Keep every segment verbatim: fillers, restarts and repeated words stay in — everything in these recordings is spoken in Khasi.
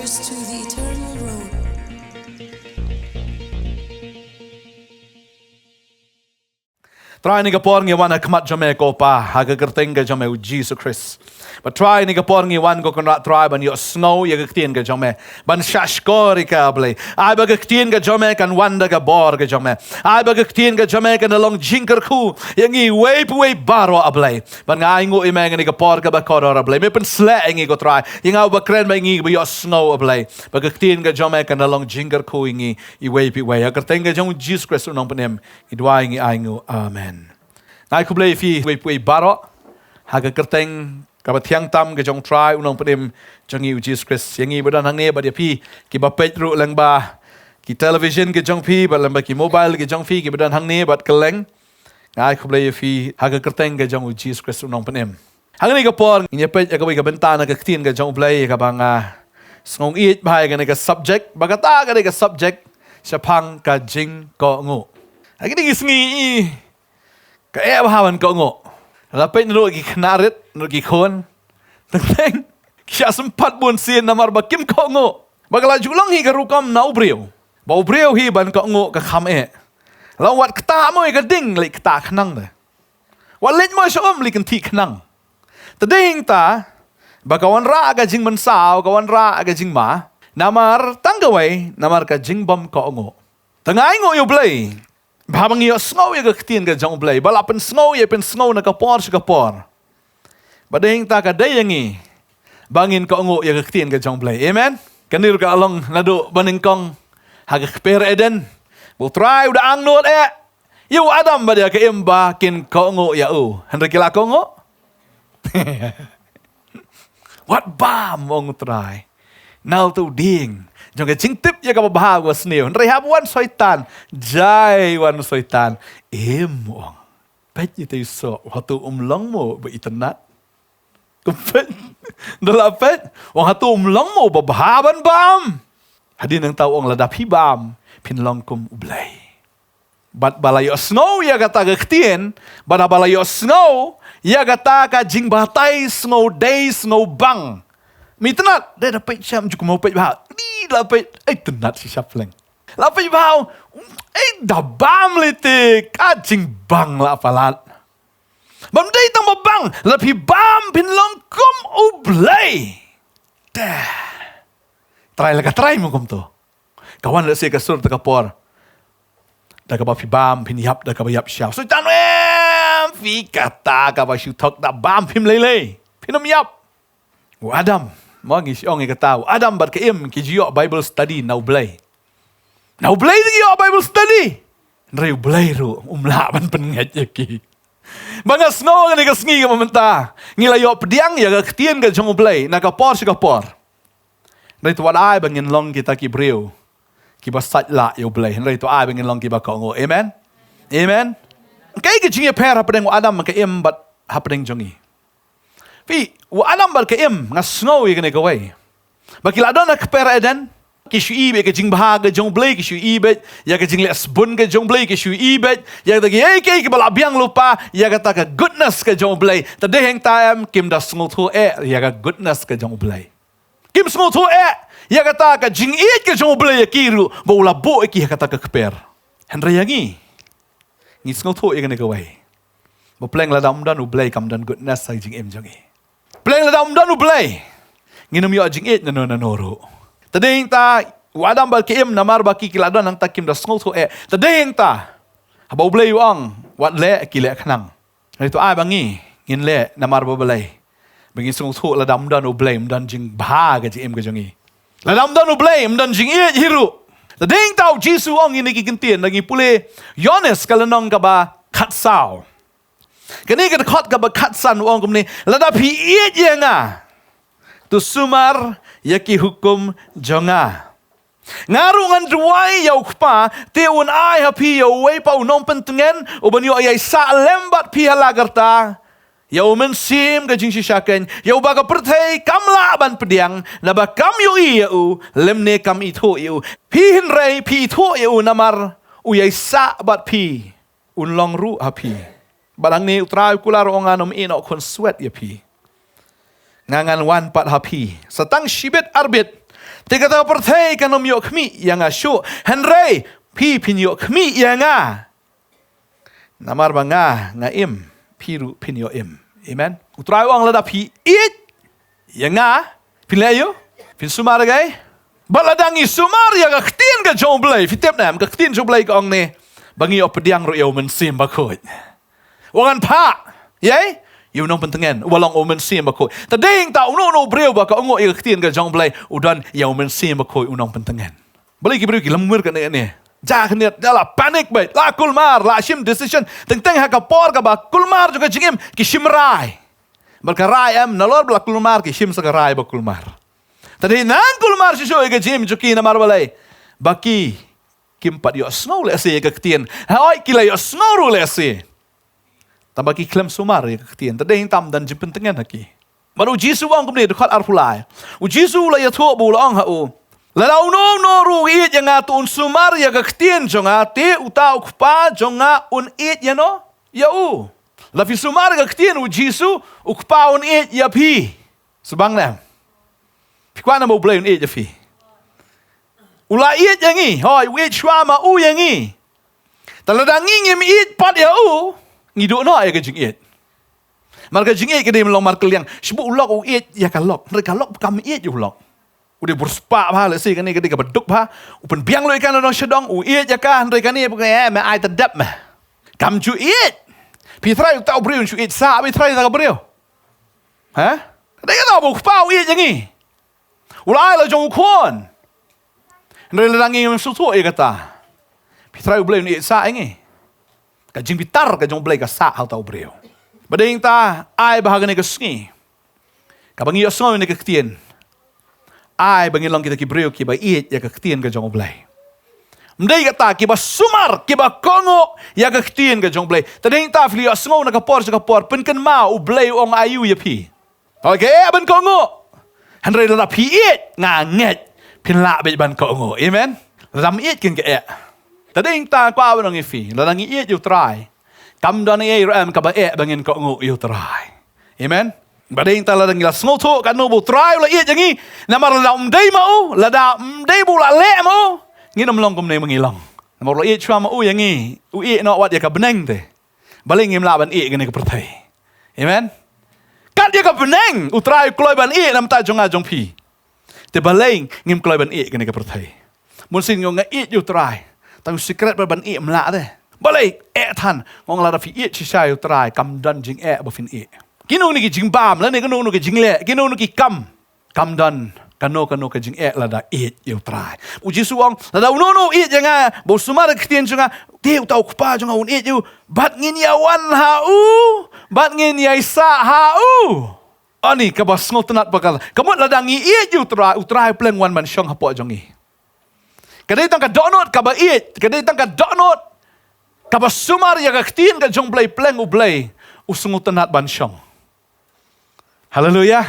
To the eternal road. Trai, ha kane ka por ngi wan ha khmat jong me ko Pa, ha ka kyrteng ka jong me u Jisu Khrist. Bad Trai, ha kane ka por ngi wan ko Kynrad Trai ban ïohsngew ïa ka ktien ka jong me, ban shahshkor ïa ka, Blei. Ai ba ka ktien ka jong me kan wan da ka bor ka jong me. Ai ba ka ktien ka jong me kan long jingkyrkhu ïa ngi iwei pa iwei baroh, A Blei. Bad nga ainguh ïa me ha kane ka por kaba kordor, A Blei. Me pynshlur ïa ngi ko Trai. Ïa nga uba kren bad ïa ngi ba ïohsngew, A Blei, ba ka ktien ka jong me kan long jingkyrkhu ïa ngi iwei pa iwei. Ha ka kyrteng ka jong u Jisu Khrist u Nongpynim ngi duwai, ngi ainguh. Amen. Nga ai khublei ïa phi iwei pa iwei baroh ha ka kyrteng kaba thiang tam ka jong u Trai u Nongpynim jong ngi u Jisu Khrist. Ïa ngi ba don hangne bad ïa phi kiba peit ruh lyngba ki television ki jong phi, bad lyngba ki mobile ki jong phi, kiba don hangne bad kylleng. Nga ai khublei ïa phi ha ka kyrteng ka jong u Jisu Khrist u Nongpynim. Ha kane ka por ngin ïa peit ïa kawei ka bynta na ka ktien ka jong u Blei kaba nga sngew ïeit bha ïa kane ka subject, ba kata kane ka subject shaphang ka jingkohnguh. Ha kine ki sngi i ka eh bha ban kohnguh. La peit naduh ki khynnah rit, naduh ki khun, teng teng ki shah sympat bunsien namar ba kim kohnguh. Ba ka la ju long hi ka rukom na u briew, ba u briew hi ban kohnguh ka kham eh. La wat ktah mo ïa ka ding, leit ktah khnang de. Wat leit mo sha um, leit kynthih khnang. Te dei hangta ba ka wanrah ka jingmynsaw, ka wanrah ka jingma, namar tang kawei, namar ka jingbym kohnguh. Te nga ainguh ïa u Blei ba haba ngi ïohsngew ïa ka ktien ka jong u Blei, ba la pynsngew ïa, pynsngew na ka por sha ka por, ba dei hangta ka dei ïa ngi ba ngin kohnguh ïa ka ktien ka jong u Blei. Amen. Kane ruh ka long naduh ba nyngkong ha ka kper Eden, ba u Trai u da angnud eh ïa u Adam bad ïa ka Im ba kin kohnguh ïa u. Hynrei ki la kohnguh? Wat bam, ong u Trai, na uta u dieng jong ka jingtip ïa kaba bha bad sniew. Hynrei haba wan Soitan, jai wan Soitan, Im, ong, peit ïa uta u soh, hato um long mo ba itynnad? Peit, da la peit, ong, hato um long mo ba bha ban bam? Hadien nangta ong, lada phi bam phin long kum u Blei. Bad ba la ïohsngew ïa kata ka ktien, bad ba la ïohsngew ïa kata ka jingbatai sngewdei sngewbang, mi tynnad, dei da peit sham ju kumno peit bha, di la peit, eh, tynnad shi shapleng. La peit bha, eh, da bam lei te, ka jingbang la palat. Bym dei tang ba bang, lada phi bam phin long kum u Blei. Te Trai la ka trai mo kumto. Ka wan lehse ka sur ta ka por da kaba phi bam phin ïap, da kaba ïap sha. Soitan, em, phi kata kaba shu thok da bam phim lei lei, phin ym ïap. U Adam, mo, ngi shu ong ïa kata, u Adam bad ka Im ki ju ïoh Bible study na u Blei. Na u Blei ki ïoh Bible study. Hynrei u Blei ruh um lah ban pynngeit ïa ki. Ba nga sngew ha kane ka sngi kaba mynta ngi la ïoh pdiang ïa ka ktien ka jong u Blei na ka por sha ka por. Hynrei to wat ai ba ngin long kita ki briew kiba sait lah ïa u Blei. Hynrei to ai ba ngin long kiba kohnguh. Amen. Amen. Kaei ka jingïapher hapdeng u Adam ka Im bad hapdeng jong ngi? Phi, u Adam bad ka Im, nga sngew ïa kane kawei, ba ki la don ha kper Eden, ki shu i beit ïa ka jingbha ka jong u Blei, ki shu i beit ïa ka jingleh sbun ka jong u Blei, ki shu i beit ïa kata kiei kiei kiba la biang lypa ïa kata ka goodness ka jong u Blei. Te dei hangta em, kim da sngewthuh eh ïa ka goodness ka jong u Blei. Kim sngewthuh eh ïa kata ka jingïeit ka jong u Blei ïa ki ruh, ba u la buh ïa ki ha kata ka kper. Hynrei ïa ngi, ngi sngewthuh ïa kane kawei, ba pleng lada um don u Blei kam don goodness ha ka jingim jong ngi. Pleng lada um don u Blei, ngin ym ïoh jingïeit nano nano ruh. Te dei hangta u Adam bad ka Im, namar ba ki, ki la don hangta, kim da sngewthuh eh. Te dei hangta haba u Blei u ong wat leh, ki leh khnang. Hynrei to ai ba ngi, ngin leh namar ba balei? Ba ngi sngewthuh lada um don u Blei, um don jingbha ka jingim ka jong ngi. Lada um don u Blei, um don jingïeit hi ruh. Te dei hangta u Jisu u ong ïa kine ki kyntien, lada ngi pule Ïoannis ka lynnong kaba khatsaw, kane ka dkhot kaba khatsan, u ong kumne: Lada phi ïeit ïa nga, to sumar ïa ki hukum jong nga. Nga ruh ngan duwai ïa u Kpa, te un ai ha phi ïa uwei pat u nongpyntngen, uban ïoh ïaisah lem bad phi ha la karta, ïa u Mynsiem ka jingshisha keiñ, ïa uba ka pyrthei kam lah ban pdiang, naba kam ïohi ïa u, lymne kam ithuh ïa u. Phi hynrei phi ithuh ïa u, namar u ïaisah bad phi, un long ruh ha phi. Bad hangne u Trai u kular, u ong: Ngan ym ïehnoh khunswet ïa phi. Nga ngan wan pat ha phi sa tang shibit arbit. Te kata ka pyrthei kan ym ïoh khmih ïa nga shuh, hynrei phi phin ïoh khmih ïa nga. Namar ba nga nga im, phi ruh phin ïoh im. Amen. U Trai u ong lada phi ïeit ïa nga, phin leh aïu? Phin sumar ïa kaei? Bad lada ngi sumar ïa ka ktien ka jong U Blei, phi tip ne em, ka ktien jong U Blei ka ong ne ba ngi ïoh pdiang ruh ïa U Mynsiem Bakhuid. Wan phah ïa, ïa u nongpyntngen uba long U Mynsiem Bakhuid. Te dei hangta uno uno u briew ba kohnguh ïa ka ktien ka jong U Blei u don ïa U Mynsiem Bakhuid u nongpyntngen. Balei ki briew ki lamwir kane kane? Ja khyndiat, ja la panic beit, la kulmar, la shim decision. Teng teng ha ka por kaba kulmar jong ka jingim ki shim rai. Bad ka rai em, nalor ba la kulmar ki shim sa ka rai ba kulmar. Te dei nang kulmar shisha ïa ka jingim jong ki namar balei? Ba ki kim pat ïohsngew lehse ïa ka ktien. Hooid ki la ïohsngew ruh lehse, tangba ki khlem sumar ïa ka ktien. Te dei hangta ym don jingpyntngen ha ki. Bad U Jisu u ong kumne, dkhot arphew lai. U Jisu u la ïathuh bad u la ong ha u, lada uno uno ruh u ïeit ïa nga te un sumar ïa ka ktien jong nga, te uta U Kpa jong nga un ïeit ïano? Ïa u. Lada phi sumar ïa ka ktien U Jisu, U Kpa un ïeit ïa phi. Sbang ne em? Phi kwah ne em ba U Blei un ïeit ïa phi? U la ïeit ïa ngi, hooid, u ïeit shuwa ma u ïa ngi. Te lada ngi ngim ïeit pat ïa u, ngi duh noh ïa ka jingïeit. Mar ka jingïeit ka dei ban long markylliang. Shu buh u lok u ïeit ïa ka lok, hynrei ka lok kam ïeit ïa u lok. U dei bor spah bha, lehse kane ka dei kaba duk bha. U pynbiang lut ïa ka na dong sha dong, u ïeit ïa ka, hynrei kane ba ka, eh, me ai ta dep me. Kam ju ïeit. Phi tharai uta u briew un shu ïeit sah, phi tharai uta ka briew? Ha? Ka dei kata ba U Kpa u ïeit ïa ngi. U la ai la jong u Khun. Hynrei lada ngi ngim sngewthuh ïa kata, phi tharai U Blei un ïeit sah ïa ngi? Ka jingbitar ka jong U Blei ka sah ha uta u briew. Ba dei hangta ai ba ha kane ka sngi, kaba ngi ïohsngew ïa kane ka ktien, ai ba ngin long kita ki briew kiba ïeit ïa ka ktien ka jong U Blei. Ym dei kata, kiba sumar, kiba kohnguh ïa ka ktien ka jong U Blei. Te dei hangta phi la ïohsngew na ka por sha ka por, pynkynmaw, U Blei u ong aïu ïa phi? Hooid, ka eh ban kohnguh. Hynrei lada phi ïeit, nga ngeit phin lah beit ban kohnguh. Amen. Lada ym ïeit kin ka eh. Te dei hangta kwah ban ong ïa phi, lada ngi ïeit ïa U Trai, kam don ei ruh em kaba eh ba ngin kohnguh ïa U Trai. Amen. Ba dei hangta lada ngi la sngewthuh katno ba U Trai u la ïeit ïa ngi, namar lada ym dei ma u, lada ym dei ba u la leh ma u, ngin ym long kumne ma ngi long. Namar u la ïeit shuwa ma u ïa ngi, u ïeit noh wat ïa ka bneng te. Balei ngim lah ban ïeit kane ka pyrthei? Amen. Kat ïa ka bneng U Trai u kloi ban ïeit na bynta jong nga jong phi. Te balei ngim kloi ban ïeit kane ka pyrthei? Bun sien ngi ong nga ïeit ïa U Trai, tang u sikret pat ban ïeit ym lah de. Balei? Eh than, nga ong lada phi ïeit shisha ïa U Trai kam don jingeh ba phin ïeit. Kino kino ki jingbam lane kino kino ki jingleh, kino kino ki kam, kam don kano kano ka jingeh lada ïeit ïa U Trai. U Jisu u ong, lada uno uno u ïeit ïa nga, ba u sumar ïa ka ktien jong nga, te uta U Kpa jong nga un ïeit ïa u, bad ngin ïa wan ha u, bad ngin ïa ïaisah ha u. Ani kaba sngewtynnat ba ka, ka mut lada ngi ïeit ïa U Trai, U Trai u pleng wan ban shong hapoh jong ngi. Ka dei tang ka dohnud kaba ïeit, ka dei tang ka dohnud kaba sumar ïa ka ktien ka jong U Blei, pleng U Blei u sngewtynnat ban shong. Haleluia.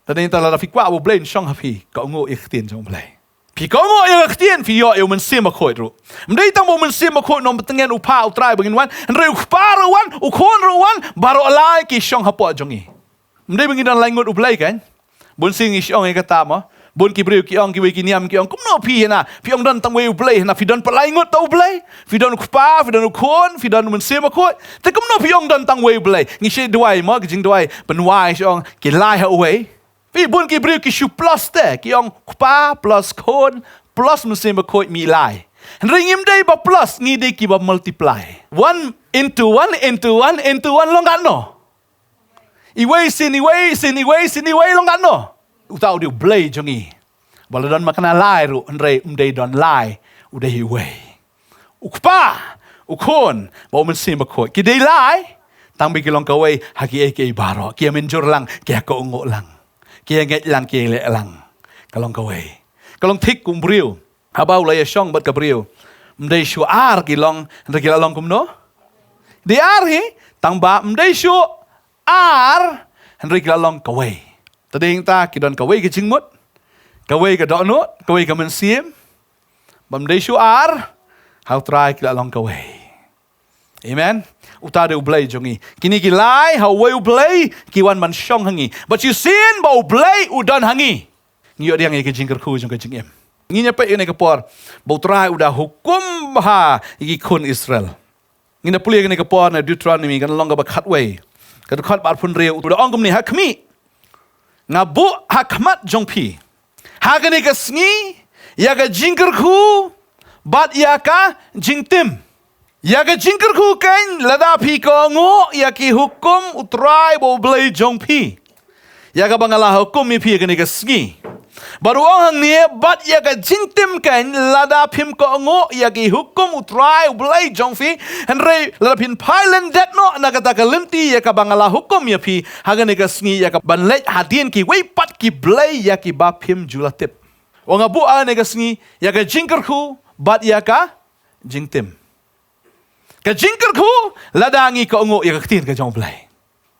Te dei hangta lada phi kwah ba U Blei un shong ha phi, kohnguh ïa ka ktien jong U Blei. Phi kohnguh ïa ka ktien, phi ïoh ïa U Mynsiem Bakhuid ruh. Ym dei tang ba U Mynsiem Bakhuid u nongpyntngen, u phah U Trai ba ngin wan, hynrei U Kpa ruh u wan, U Khun ruh u wan, baroh lai ki shong hapoh jong ngi. Ym dei ba ngi don lai ngut U Blei kan? Bun sien ngi shu ong ïa kata mo. Bun ki briew ki ong, kiwei ki niam ki ong, kumno phi hana, phi ong don tang uwei U Blei, hana phi don pat lai ngut ta U Blei. Phi don U Kpa, phi don U Khun, phi don U Mynsiem Bakhuid. Te kumno phi ong don tang uwei U Blei? Ngi shu duwai mo, ki jingduwai, pynwai shu ong ki lai ha uwei. Phi, bun ki briew ki shu plus te, ki ong Kpa plus Khun plus Mynsiem Bakhuid mih lai. Hynrei ngim dei ba plus, ngi dei kiba multiply. One into one into one into one long katno? Iwei sien iwei sien iwei sien iwei long katno? Uta u dei U Blei jong ngi. Ba la don ma kane lai ruh, hynrei ym dei don lai, u dei iwei. U Kpa, U Khun, bad U Mynsiem Bakhuid. Ki dei lai, tang ba ki long kawei ha kiei kiei baroh. Ki ïa mynjur lang, ki ïa kohnguh lang, ki ïa ngeit lang, ki ïa leh lang. Ka long kawei. Ka long thik kum u briew. Haba u la ïa shong bad ka briew, ym dei shuh ar ki long, hynrei ki la long kumno? Dei ar hi, tang ba ym dei shuh ar, hynrei ki la long kawei. Te dei hangta ki don kawei ka jingmut, kawei ka dohnud, kawei ka mynsiem. Ba ym dei shuh ar, ha U Trai ki la long kawei. Amen. Uta dei U Blei jong ngi. Kine ki lai ha uwei U Blei ki wan ban shong ha ngi. Bad shisien ba U Blei u don ha ngi, Ngi ïoh pdiang ïa ka jingkyrkhu jong ka jingim. Ngin ïa peit ïa kane ka por ba U Trai u da hukum bha ïa ki khun Israel. Ngin ïa pule ïa kane ka por na Deuteronomy, ka lynnong kaba khatwei, ka dkhot ba arphew hynriew, u da ong kumne: Ha khmih, nga buh ha khmat jong phi ha kane ka sngi ïa ka jingkyrkhu bad ïa ka jingtim. Ïa ka jingkyrkhu keiñ lada phi kohnguh ïa ki hukum U Trai ba U Blei jong phi, ïa kaba nga la hukum ïa phi ha kane ka sngi. Bad u ong hangne, bad ïa ka jingtim keiñ lada phim kohnguh ïa ki hukum U Trai U Blei jong phi, hynrei lada phin phai lyndet noh na kata ka lynti ïa kaba nga la hukum ïa phi ha kane ka sngi, ïa kaban leit hadien kiwei pat ki blei ïa kiba phim ju la tip. Ong, nga buh ha kane ka sngi ïa ka jingkyrkhu bad ïa ka jingtim. Ka jingkyrkhu lada ngi kohnguh ïa ka ktien ka jong U Blei.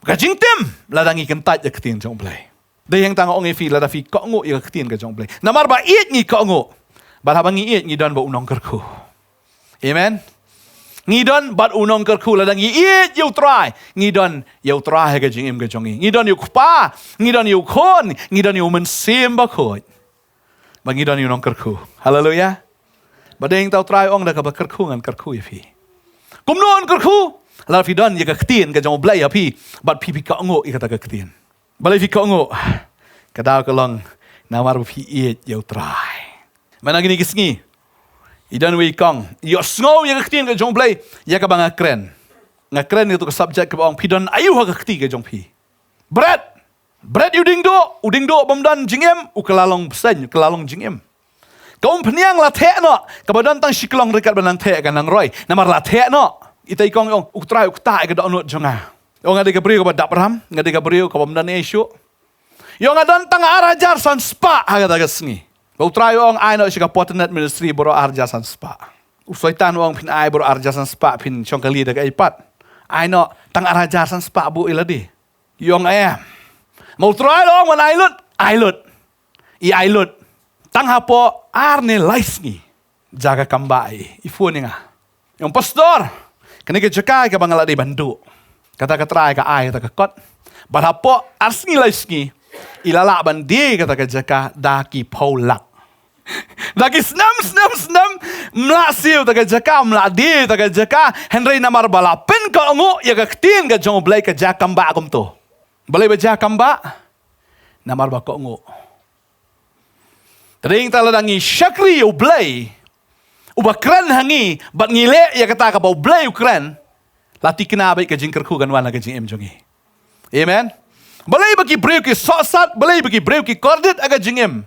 Ka jingtim lada ngi kyntait ïa ka ktien jong U Blei. Dei hangta nga ong ïa phi, lada phi kohnguh ïa ka ktien ka jong U Blei. Namar ba ïeit ngi kohnguh. Bad haba ngi ïeit ngi don bad u nongkyrkhu. Amen. Ngi don bad u nongkyrkhu, lada ngi ïeit ïa U Trai, ngi don ïa U Trai ha ka jingim ka jong ngi. Ngi don ïa U Kpa, ngi don ïa U Khun, ngi don ïa U Mynsiem Bakhuid. Ba ngi don ïa u nongkyrkhu. Haleluya. Ba dei hangta U Trai u ong, da kaba kyrkhu ngan kyrkhu ïa phi. Kumno un kyrkhu? Lada phi don ïa ka ktien ka jong U Blei ha phi, bad phi, phi kohnguh ïa kata ka ktien. Balei phi kohnguh? Ka daw ka long namar ba phi ïeit ïa U Trai. Mynta kine ki sngi, i don iwei i kong, ïohsngew ïa ka ktien ka jong U Blei ïa kaba nga kren. Nga kren ïa katu ka subject kaba ong, phi don aïu ha ka kti ka jong phi? Bret. Bret ïa u diengduh, u diengduh bym don jingim, u kylla long bseiñ, u kylla long jingim. Ka umphniang la theh noh, kaba don tang shi klong ryngkat kaba nang theh ka nang roi. Namar la theh noh. Ita i kong i ong, U Trai u ktah ïa ka dohnud jong nga. Ong, nga dei ka briew kaba dap ram, nga dei ka briew kaba bym don ei shuh. Ïa, nga don tang ar hajar san spah ha kata ka sngi. Ba U Trai u ong, ai noh sha ka Fortinet Ministry baroh ar hajar san spah. U Soitan u ong, phin ai baroh ar hajar san spah, phin shong kali da kaei pat? Ai noh tang ar hajar san spah buh ïa lade. Ïa, ong, em. Ma U Trai u ong, wan ai lut, ai lut. I ai lut. Tang hapoh ar ne lai sngi, jaka kam bah, i, i phone ïa nga. Ïa, ong, Pastor, kane ka jaka kaba nga la dei ban duh, kata ka trai ka ai kata ka kot. Bad hapoh ar sngi lai sngi, i la lah ban die kata ka jaka da ki phew lak. Da ki snem, snem, snem, ym lah siew ta ka jaka, ym lah die ta ka jaka, hynrei namar ba la pynkohnguh ïa ka ktien ka jong U Blei, ka jaka kam bah kumto. Balei ba jaka kam bah? Namar ba kohnguh. Te dei hangta lada ngi shakri ïa U Blei uba kren ha ngi, bad ngi leh ïa kata kaba U Blei u kren, la thikna beit ka jingkyrkhu kan wan ha ka jingim jong ngi. Amen. Balei ba ki briew ki sohsat, balei ba ki briew ki kordit ha ka jingim?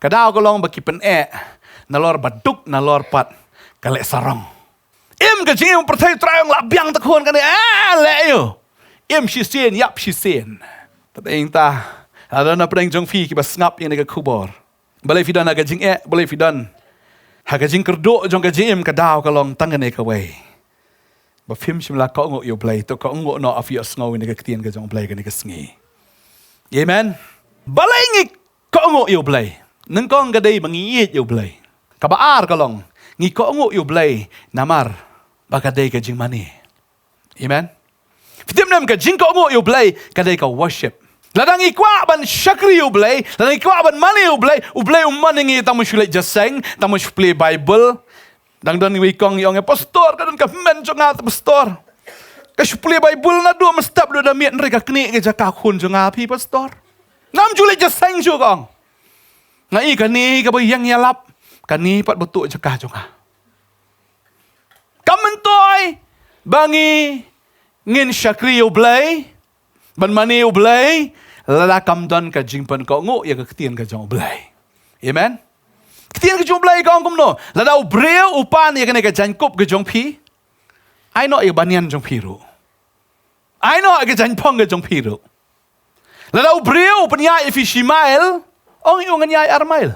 Ka daw ka long ba ki pyneh nalor ba duk, nalor pat ka leh sarong. Im ka jingim pyrthei, U Trai u ong, la biang ta khun kane, eh, leh ïa u. Im shisien, ïap shisien. Te dei hangta, lada na pdeng jong phi kiba sngap ïa kane ka khubor, balei phi don ha ka jingeh, balei phi don ha ka jingkyrduh jong ka jingim, ka daw ka long tang kane kawei, ba phim shym la kohnguh ïa U Blei. To kohnguh noh, ap ïohsngew ïa kane ka ktien ka jong U Blei kane ka sngi. Amen. Balei ngi kohnguh ïa U Blei? Nyngkong ka dei ba ngi ïeit ïa U Blei. Kaba ar ka long, ngi kohnguh ïa U Blei namar ba ka dei ka jingmane. Amen. Phi tip ne em, ka jingkohnguh ïa U Blei ka dei ka worship. Lada ngi kwah ban shakri ïa U Blei, lada ngi kwah ban mane ïa U Blei, U Blei um mane ïa ngi tang ban shu leit jingïaseng, tang ban shu plie Baibl. Dang don iwei i kong i ong, eh, Pastor, ka don ka hynmen jong nga te, Pastor, ka shu plie Baibl naduh mynstep, duh da miet, hynrei ka knieh ka jaka khun jong nga, phi Pastor. Ngam ju leit jingïaseng shuh, ka ong. Nga i kane kaba ïeng ïalap, kane pat ba tuh jaka jong nga. Kam myntoi ba ngi, ngin shakri ïa U Blei, ban mane ïa U Blei, lada kam don ka jingpynkohnguh ïa ka ktien ka jong U Blei. Amen. Ktien ka jong U Blei ka ong kumno? Lada u briew u pan ïa kane ka jaiñkup ka jong phi, ai noh ïa ka banyan jong phi ruh. Ai noh ïa ka jaiñphong ka jong phi ruh. Lada u briew u pynïaid ïa phi shi mail, ong ïa u, ngan ïaid ar mail.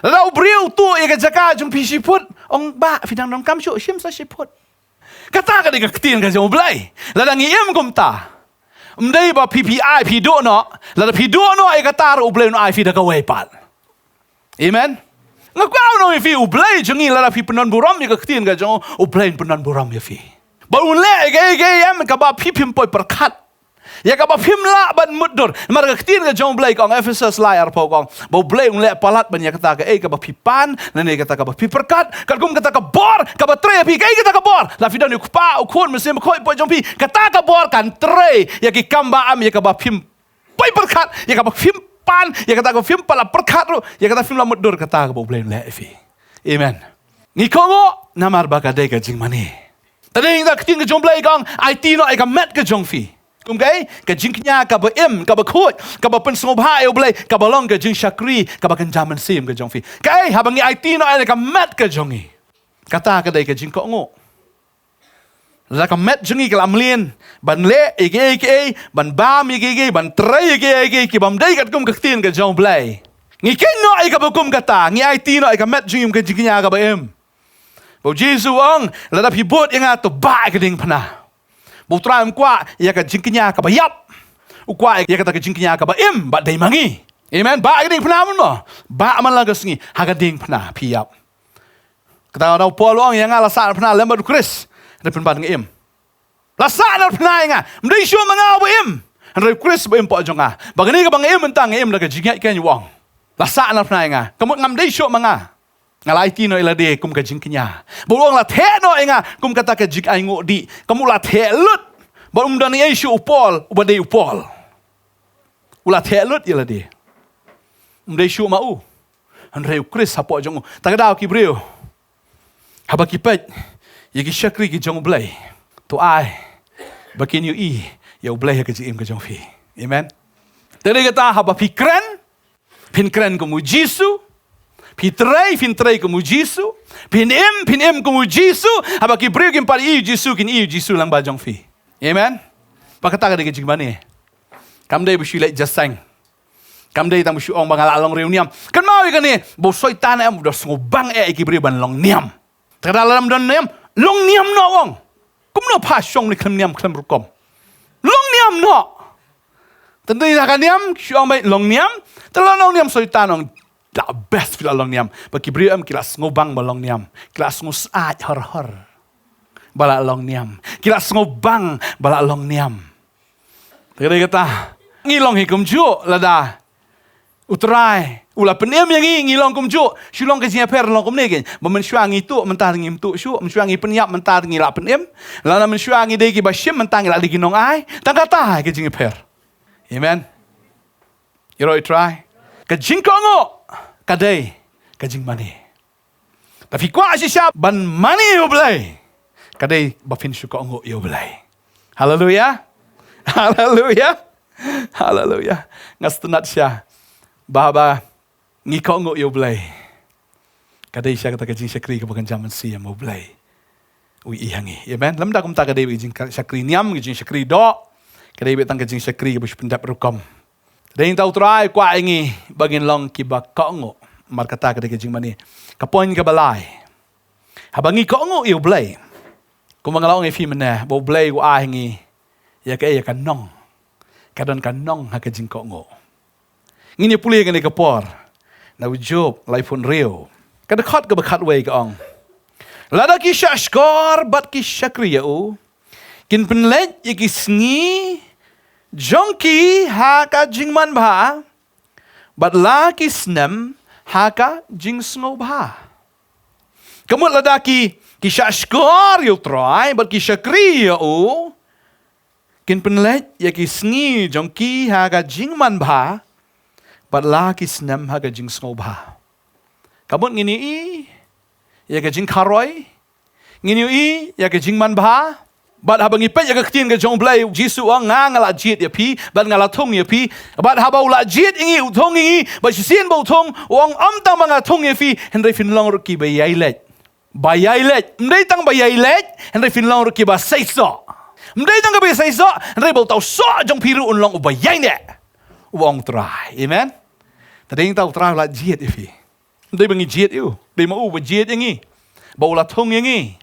Lada u briew u tuh ïa ka jaka jong phi shi phut, ong, bah, phi dang donkam shuh, shim sa shi phut. Kata ka dei ka ktien ka jong U Blei. Lada ngi im kumta, ym dei ba phi, phi ai phi duh noh. Lada phi duh noh ïa kata ruh, U Blei un ai phi da kawei pat. Amen. Nga kwah ban ong ïa phi, U Blei jong ngi, lada phi pyndon burom ïa ka ktien ka jong u, U Blei un pyndon burom ïa phi. Ba un leh ïa kaei kaei em kaba phi phim poi pyrkhat. Ïa kaba phim lah ban mutdur. Namar ka ktien ka jong U Blei ka ong, Ephesus lai arphew ka ong, ba U Blei un leh palat ban ïa kata kaei kaba phi pan, lane kata kaba phi pyrkhat, katkum kata ka bor kaba trei ïa phi. Kaei kata ka bor? La phi don ïa u Kpa, u Khun, Mynsiem Bakhuid hapoh jong phi. Kata ka bor kan trei ïa ki kam ba-am, ïa kaba phim poi pyrkhat, ïa kaba phim pan, ïa kata kaba phim pat la pyrkhat ruh, ïa kata phim la mutdur, kata kaba U Blei un leh ïa phi. Amen. Ngi kohnguh namar ba ka dei ka jingmane. Te dei na ka ktien ka jong U Blei ka ong, aiti noh ïa ka met ka jong phi. Kum kaei? Ka jingkñia kaba im, kaba khuid, kaba pynsngewbha ïa U Blei, kaba long ka jingshakri kaba kynja mynsiem ka jong phi. Kaei? Haba ngi aiti noh ïa ka met ka jong ngi. Kata ka dei ka jingkohnguh. Lada ka met jong ngi ka la mlien ban leh ïa kiei kiei, ban bam ïa kiei kiei, ban trei ïa kiei kiei ki bym dei katkum ka ktien ka jong U Blei, ngi kynnoh ïa kaba kum kata, ngi aiti noh ïa ka met jong ngi kum ka jingkñia kaba im. Ba U Jisu u ong, lada phi bud ïa nga to bah ïa ka diengphna. Ba U Trai um kwah ïa ka jingkñia kaba ïap. U kwah ïa kata ka jingkñia kaba im, ba dei ma ngi. Amen. Bah ïa ka diengphna, mon mo. Bah man la ka sngi, ha ka diengphna phi ïap. Kata ka daw Paul u ong, ïa nga la sah na phna lem bad U Khrist, hynrei pynban nga im. La sah na phna ïa nga, ym dei shuh ma nga uba im, hynrei U Khrist uba im hapoh jong nga. Ba kane kaba nga im mynta, nga im da ka jingngeit, kane u ong. La sah na phna ïa nga, ka mut ngam dei shuh ma nga. Nga la aiti noh ïa lade kum ka jingkñia. Ba u ong la theh noh ïa nga kum kata ka jingainguh dih. Ka mut la theh lut. Ba um don ei shuh u Paul uba dei u Paul. U la theh lut ïa lade. Ym dei shuh ma u, hynrei U Khrist hapoh jong u. Ta ka daw ki briew, haba ki peit ïa ki shakri ki jong U Blei, to ai ba kin ïohi ïa U Blei ha ka jingim ka jong phi. Amen. Te dei kata, haba phi kren, phin kren kum U Jisu. Phi trei, phin trei kum U Jisu. Phin im, phin im kum U Jisu. Haba ki briew kim pat ïohi U Jisu, kin ïohi U Jisu lyngba jong phi. Amen. Ba kata ka dei ka jingmane. Kam dei ba shu leit jingïaseng. Kam dei tang ba shu ong ba nga la long riewniam. Kynmaw ïa kane, ba u Soitan em u da sngewbang eh ïa ki briew ban long niam. Te lada lam don niam, long niam noh, u ong. Kumno pha shong ne khlem niam khlem rukom. Long niam noh. Te dei ha ka niam shu ong ba long niam. Te lada long niam, Soitan ong da best phi la long niam. Ba ki briew em ki la sngewbang ba long niam. Ki la sngewsyaid hor hor ba la long niam. Ki la sngewbang ba la long niam. Te dei kata, ngi long hi kumjuh lada U Trai u la pynim ïa ngi, ngi long kumjuh. Shu long ka jingïapher long kumne kein. Ba mynshuwa ngi tuh, mynta ngim tuh shuh. Mynshuwa ngi pynïap, mynta ngi la pynim. Lada mynshuwa ngi dei kiba shim, mynta ngi la dei ki nongai. Tang kata ka jingïapher. Amen. Ïaroh U Trai. Ka jingkohnguh ka dei ka jingmane. Te phi kwah shisha ban mane ïa U Blei, ka dei ba phin shu kohnguh ïa U Blei. Haleluya. Haleluya. Haleluya. Nga sngewtynnat shisha ba haba ngi kohnguh ïa U Blei, ka dei shisha kata ka jingshakri kaba kynja mynsiem, U Blei u ïohi ha ngi. Amen. Lymda kumta ka dei ka jingshakri niam, ka jingshakri doh. Ka dei beit tang ka jingshakri kaba shu pyndep rukom. Te dei nangta U Trai u kwah ïa ngi ba ngin long kiba kohnguh. Namar kata ka dei ka jingmane. Ka point kaba lai, haba ngi kohnguh ïa U Blei, kumba nga la ong ïa phi mynne, ba U Blei u ai ha ngi ïa ka, ïa ka nong. Ka don ka nong ha ka jingkohnguh. Ngin ïa pule kane ka por na u Job laiphew hynriew, ka dkhot kaba khatwei, ka ong, lada ki shahshkor bad ki shakri ïa u, kin pynleit ïa ki sngi jong ki ha ka jingmanbha, bad la ki snem ha ka jingsngewbha. Ka mut lada ki, ki shahshkor ïa U Trai bad ki shakri ïa u, kin pynleit ïa ki sngi jong ki ha ka jingmanbha, bad la ki snem ha ka jingsngewbha. Ka mut ngin ïohi ïa ka jingkharoi, ngin ïohi ïa ka jingmanbha. Bad haba ngi peit ïa ka ktien ka jong U Blei, U Jisu u ong, nga, nga la jied ïa phi bad nga la thung ïa phi. Bad haba u la jied ïa ngi, u thung ïa ngi, bad shisien ba u thung, u ong, ym tang ba nga thung ïa phi, hynrei phin long ruh kiba ïai leit. Ba ïai leit. Ym dei tang ba ïai leit, hynrei phin long ruh kiba seisoh. Ym dei tang kiba seisoh, hynrei ba uta u soh jong phi ruh un long uba ïaineh, u ong U Trai. Amen. Te dei nangta U Trai u la jied ïa phi. Ym dei ba ngi jied ïa u, dei ma u ba jied ïa ngi, ba u la thung ïa ngi.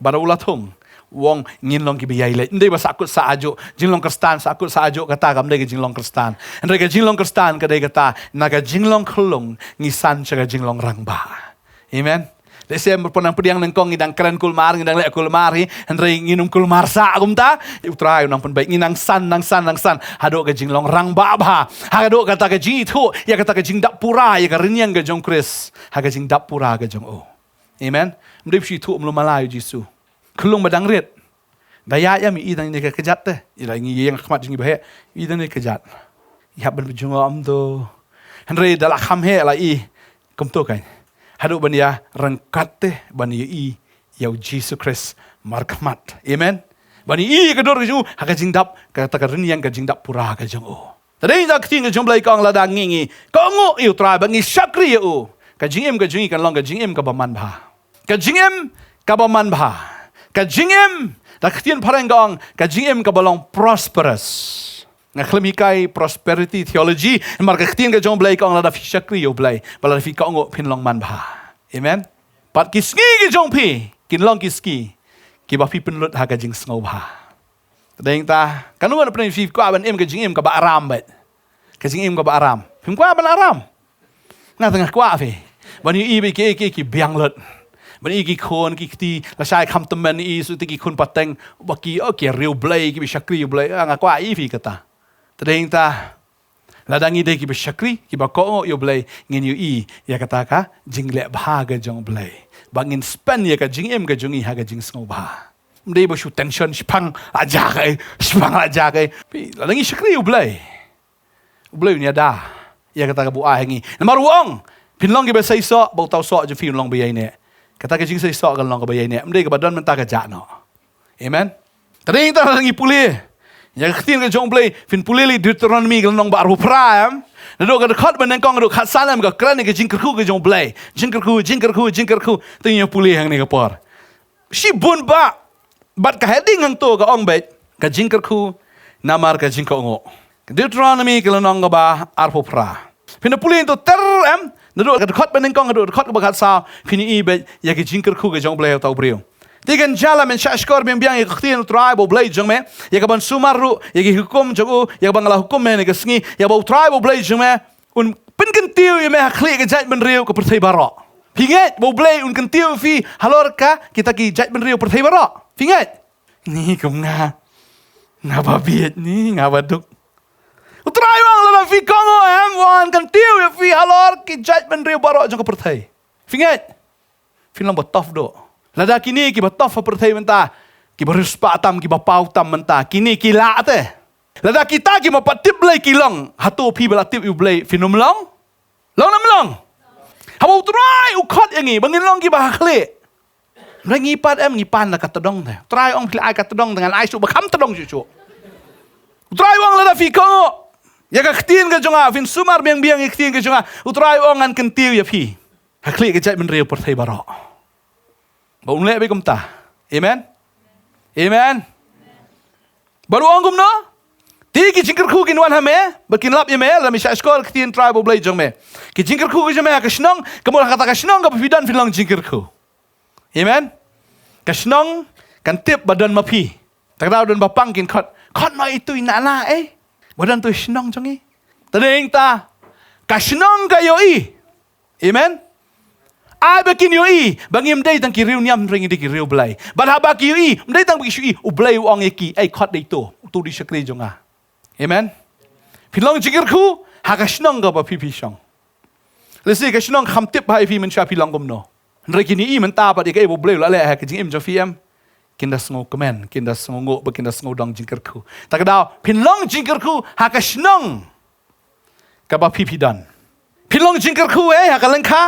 Bad u la thung, u ong ngin long kiba ïai leit. Ym dei ba sahkut sahajuh. Jinglong Khristan sahkut sahajuh, kata kam dei ka jinglong Khristan. Hynrei ka jinglong Khristan ka dei kata, na ka jinglong khyllung ngi san sha ka jinglong rangbah. Amen. Lehse mynta nang pdiang nyngkong ngi dang kren kulmar, ngi dang leh kulmar hi, hynrei ngin ym kulmar sah kumta. U Trai u nang pynbeit ngi nang san, nang san, nang san. Haduh ka jinglong rangbah bha. Haduh kata ka jingithuh ïa kata ka jingdap pura ïa ka rynïeng ka jong Khrist ha ka jingdap pura ka jong u. Amen. Ym dei shu ithuh ym lum mala ïa u Jisu. Khyllung ba dang rit. Da ïa ïa mi i dang ne ka kjat te. I la ngi ïeng khmat jong ngi ba heh. I dang ne ka kjat. I hap ban pynjngoh ym to. Hynrei da la kham heh la i. Kumto kan. Haduh ban ïa ryngkat te ban ïa i ïa u Jisu Khrist markhmat. Amen. Ban ïa i ka dur ka jong u ha ka jingdap kata ka rynïeng ka jingdap pura ka jong u. Te dei da ka ktien ka jong u Blei ka ong lada ngi ngi kohnguh ïa u Trai ba ngi shakri ïa u. Ka jingim ka jong ngi kan long ka jingim kaba manbha. Ka jingim kaba manbha. Ka jingim da ka ktien phareng ka ong ka jingim kaba long prosperous. Nga khlem hikai prosperity theology, namar ka ktien ka jong u Blei ka ong lada phi shakri ïa u Blei, ba lada phi kohnguh phin long manbha. Amen. Pat ki sngi ki jong phi kin long ki sngi kiba phi pynlut ha ka jingsngewbha. Te dei ta, kano kano pynban phi kwah ban im ka jingim kaba aram bad. Ka jingim kaba aram. Phim kwah ban aram. Nga tang kwah phi. Ban ïa i ba ki ki ki biang lut. Ban ïa ki khun ki kti lashai kham tymmen i su te ki khun pateng ba ki o ki riewblei ki ba shakri ïa u Blei. Ah, nga kwah i phi kata. Te dei ta. Lada ngi dei kiba shakri, kiba kohnguh ïa u Blei, ngin ïohi ïa kata ka jingleh bha ka jong u Blei. Ba ngin spend ïa ka jingim ka jong ngi ha ka jingsngewbha. Ym dei ba shu tension shipang la jia kaei, shipang la jia kaei. Phi, lada ngi shakri ïa u Blei. U Blei un ïada ïa kata kaba u ai ha ngi. Namar u ong, phin long kiba seisoh, ba uta u soh jong phi un long ba ïaineh. Kata ka jingseisoh kan long kaba ïaineh. Ym dei kaba don mynta ka jah noh. Amen. Te dei ta ngi pule ïa ka ktien ka jong u Blei, phin pule lei Deuteronomy ka lynnong ba arphew phra em. Naduh ka dkhot ba nyngkong haduh khatsan em ka kren ïa ka jingkyrkhu ka jong u Blei. Jingkyrkhu, jingkyrkhu, jingkyrkhu. Te ngi pule hangne ka por. Shibun ba bad ka heading hangto ka ong beit ka jingkyrkhu namar ka jingkohnguh. Deuteronomy ka lynnong kaba arphew phra. Phin da pule hangto ter em, naduh ka dkhot ba nyngkong haduh dkhot kaba khatsaw, phin ïohi beit ïa ka jingkyrkhu ka jong u Blei ha uta u briew. Te kan jia la men shahshkor biang biang ïa ka ktien u Trai ba u Blei jong me, ïa kaban sumar ruh ïa ki hukum jong u, ïa kaba nga la hukum me ha kane ka sngi, ïa ba u Trai ba u Blei jong me un pynkyntiew ïa me ha khlieh ka jaitbynriew ka pyrthei baroh. Phi ngeit ba u Blei un kyntiew ïa phi halor ka kita ki jaitbynriew pyrthei baroh? Phi ngeit? Ni kum nga. Nga ba bieit ni, nga ba duk. U Trai u ong lada phi kohnguh em, un kyntiew ïa phi halor ki jaitbynriew baroh jong ka pyrthei. Phi ngeit? Phin long ba tough doh. Lada kine kiba tough ha pyrthei mynta, kiba riewspah tam, kiba paw tam mynta, kine ki lah te. Lada kita kiba pat tip Blei ki long, hato phi ba la tip ïa u Blei phin ym long? Long ne ym long? Haba u Trai u khot ïa ngi ba ngin long kiba ha khlieh. Hynrei ngi pat em, ngi pan da ka tdong te. U Trai u ong phi la ai ka tdong te, ngan ai shuh ba kham tdong shuh shuh. U Trai u ong lada phi kohnguh ïa ka ktien ka jong nga, phin sumar biang biang ïa ka ktien ka jong nga, u Trai u ong ngan kyntiew ïa phi ha khlieh ka jaitbynriew pyrthei baroh. Ba un leh beit kumta. Amen. Amen. Bad u ong kumno? Te ki jingkyrkhu kin wan ha me, bad kin lap ïa me, lada me shahshkor ïa ka ktien Trai ba u Blei jong me. Ki jingkyrkhu ka jong me ha ka shnong, ka mut ha kata ka shnong kaba phi don phin long jingkyrkhu. Amen. Ka shnong kan tip ba don ma phi. Te ka daw don ba pang kin khot, khot noh ïa itu i Nana eh. Ba don tu shnong jong ngi. Te dei ta ka shnong ka ïohi. Amen. Ai ba kin ïohi ba ngim dei tang ki riewniam, hynrei ngi dei ki riewblei. Bad haba ki ïohi, ym dei tang ba ki shu ïohi, u Blei u ong ïa ki, ei khot da itu, utu u dei shakri jong nga. Amen. Phi long jingkyrkhu ha ka shnong kaba phi phi shong. Lehse ka shnong kam tip ba ha ïa phi mynshuwa phi long kumno. Hynrei kin ïohi mynta pat ïa kaei ba u Blei u la leh ha ka jingim jong phi em. Kin da sngewkmen, kin da sngewnguh, bad kin da sngewdong jingkyrkhu. Te ka daw phin long jingkyrkhu ha ka shnong kaba phi phi don. Phin long jingkyrkhu eh ha ka lyngkha.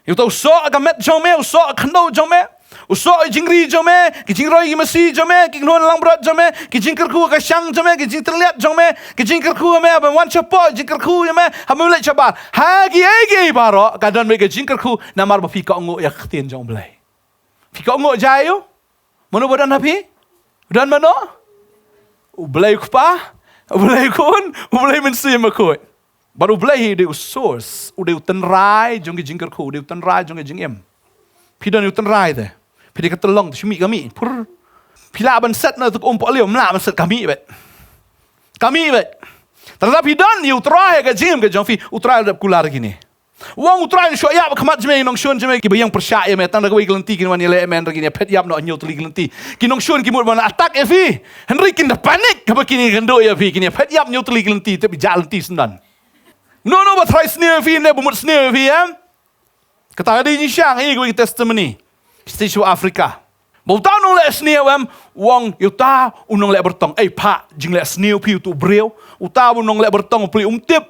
Ïa uta u soh ka met jong me, u soh ka khyndew jong me, u soh ïa jingri jong me, ki jingroi ki masi jong me, ki kynhun langbrot jong me, ki jingkyrkhu ka shang jong me, ki jingtyrliat jong me, ki jingkyrkhu ïa me haba wan shapoh, jingkyrkhu ïa me haba me leit shabar. Ha kiei kiei baroh ka don beit ka jingkyrkhu namar ba phi kohnguh ïa ka ktien jong u Blei. Phi kohnguh jai ïa u? Mano ba don ha phi? Don mano? U Blei u Kpa, u Blei u Khun, u Blei u Mynsiem Bakhuid. Bad u Blei hi u dei u source, u dei u tynrai jong ki jingkyrkhu, u dei u tynrai jong ki jingim. Phi don ïa u tynrai te. Phi dei ka tyllong te, shu mih ka mih. Phur. Phi lah ban set na tu ka umpohliew, ym lah ban set, ka mih beit. Ka mih beit. Te lada phi don ïa u Trai ha ka jingim ka jong phi, u Trai u dep kular ïa kine. U ong U Trai un shoh ïap ha khmat jong me, nongshun jong me kiba ïeng pyrshah ïa me, tang da kawei ka lynti kin wan ïaleh ïa me, hynrei kin ïaphet ïap noh hynñiew tylli ki lynti. Ki nongshun ki mut ban attack ïa phi. Hynrei kin da panic haba kin ïakynduh ïa phi, kin ïaphet ïap hynñiew tylli ki lynti, tip ïa ka lynti syndon. No, no, ba tharai sniew ïa phi ne ba mut sniew ïa phi, em? Kata ka dei jingshang, ïa kawei ka testimony. State of Africa. Ba uta u nongleh sniew, em, u ong ïa uta u nongleh byrtong. Ei, phah, jingleh sniew phi utu u briew. Uta u nongleh byrtong, u pli um tip.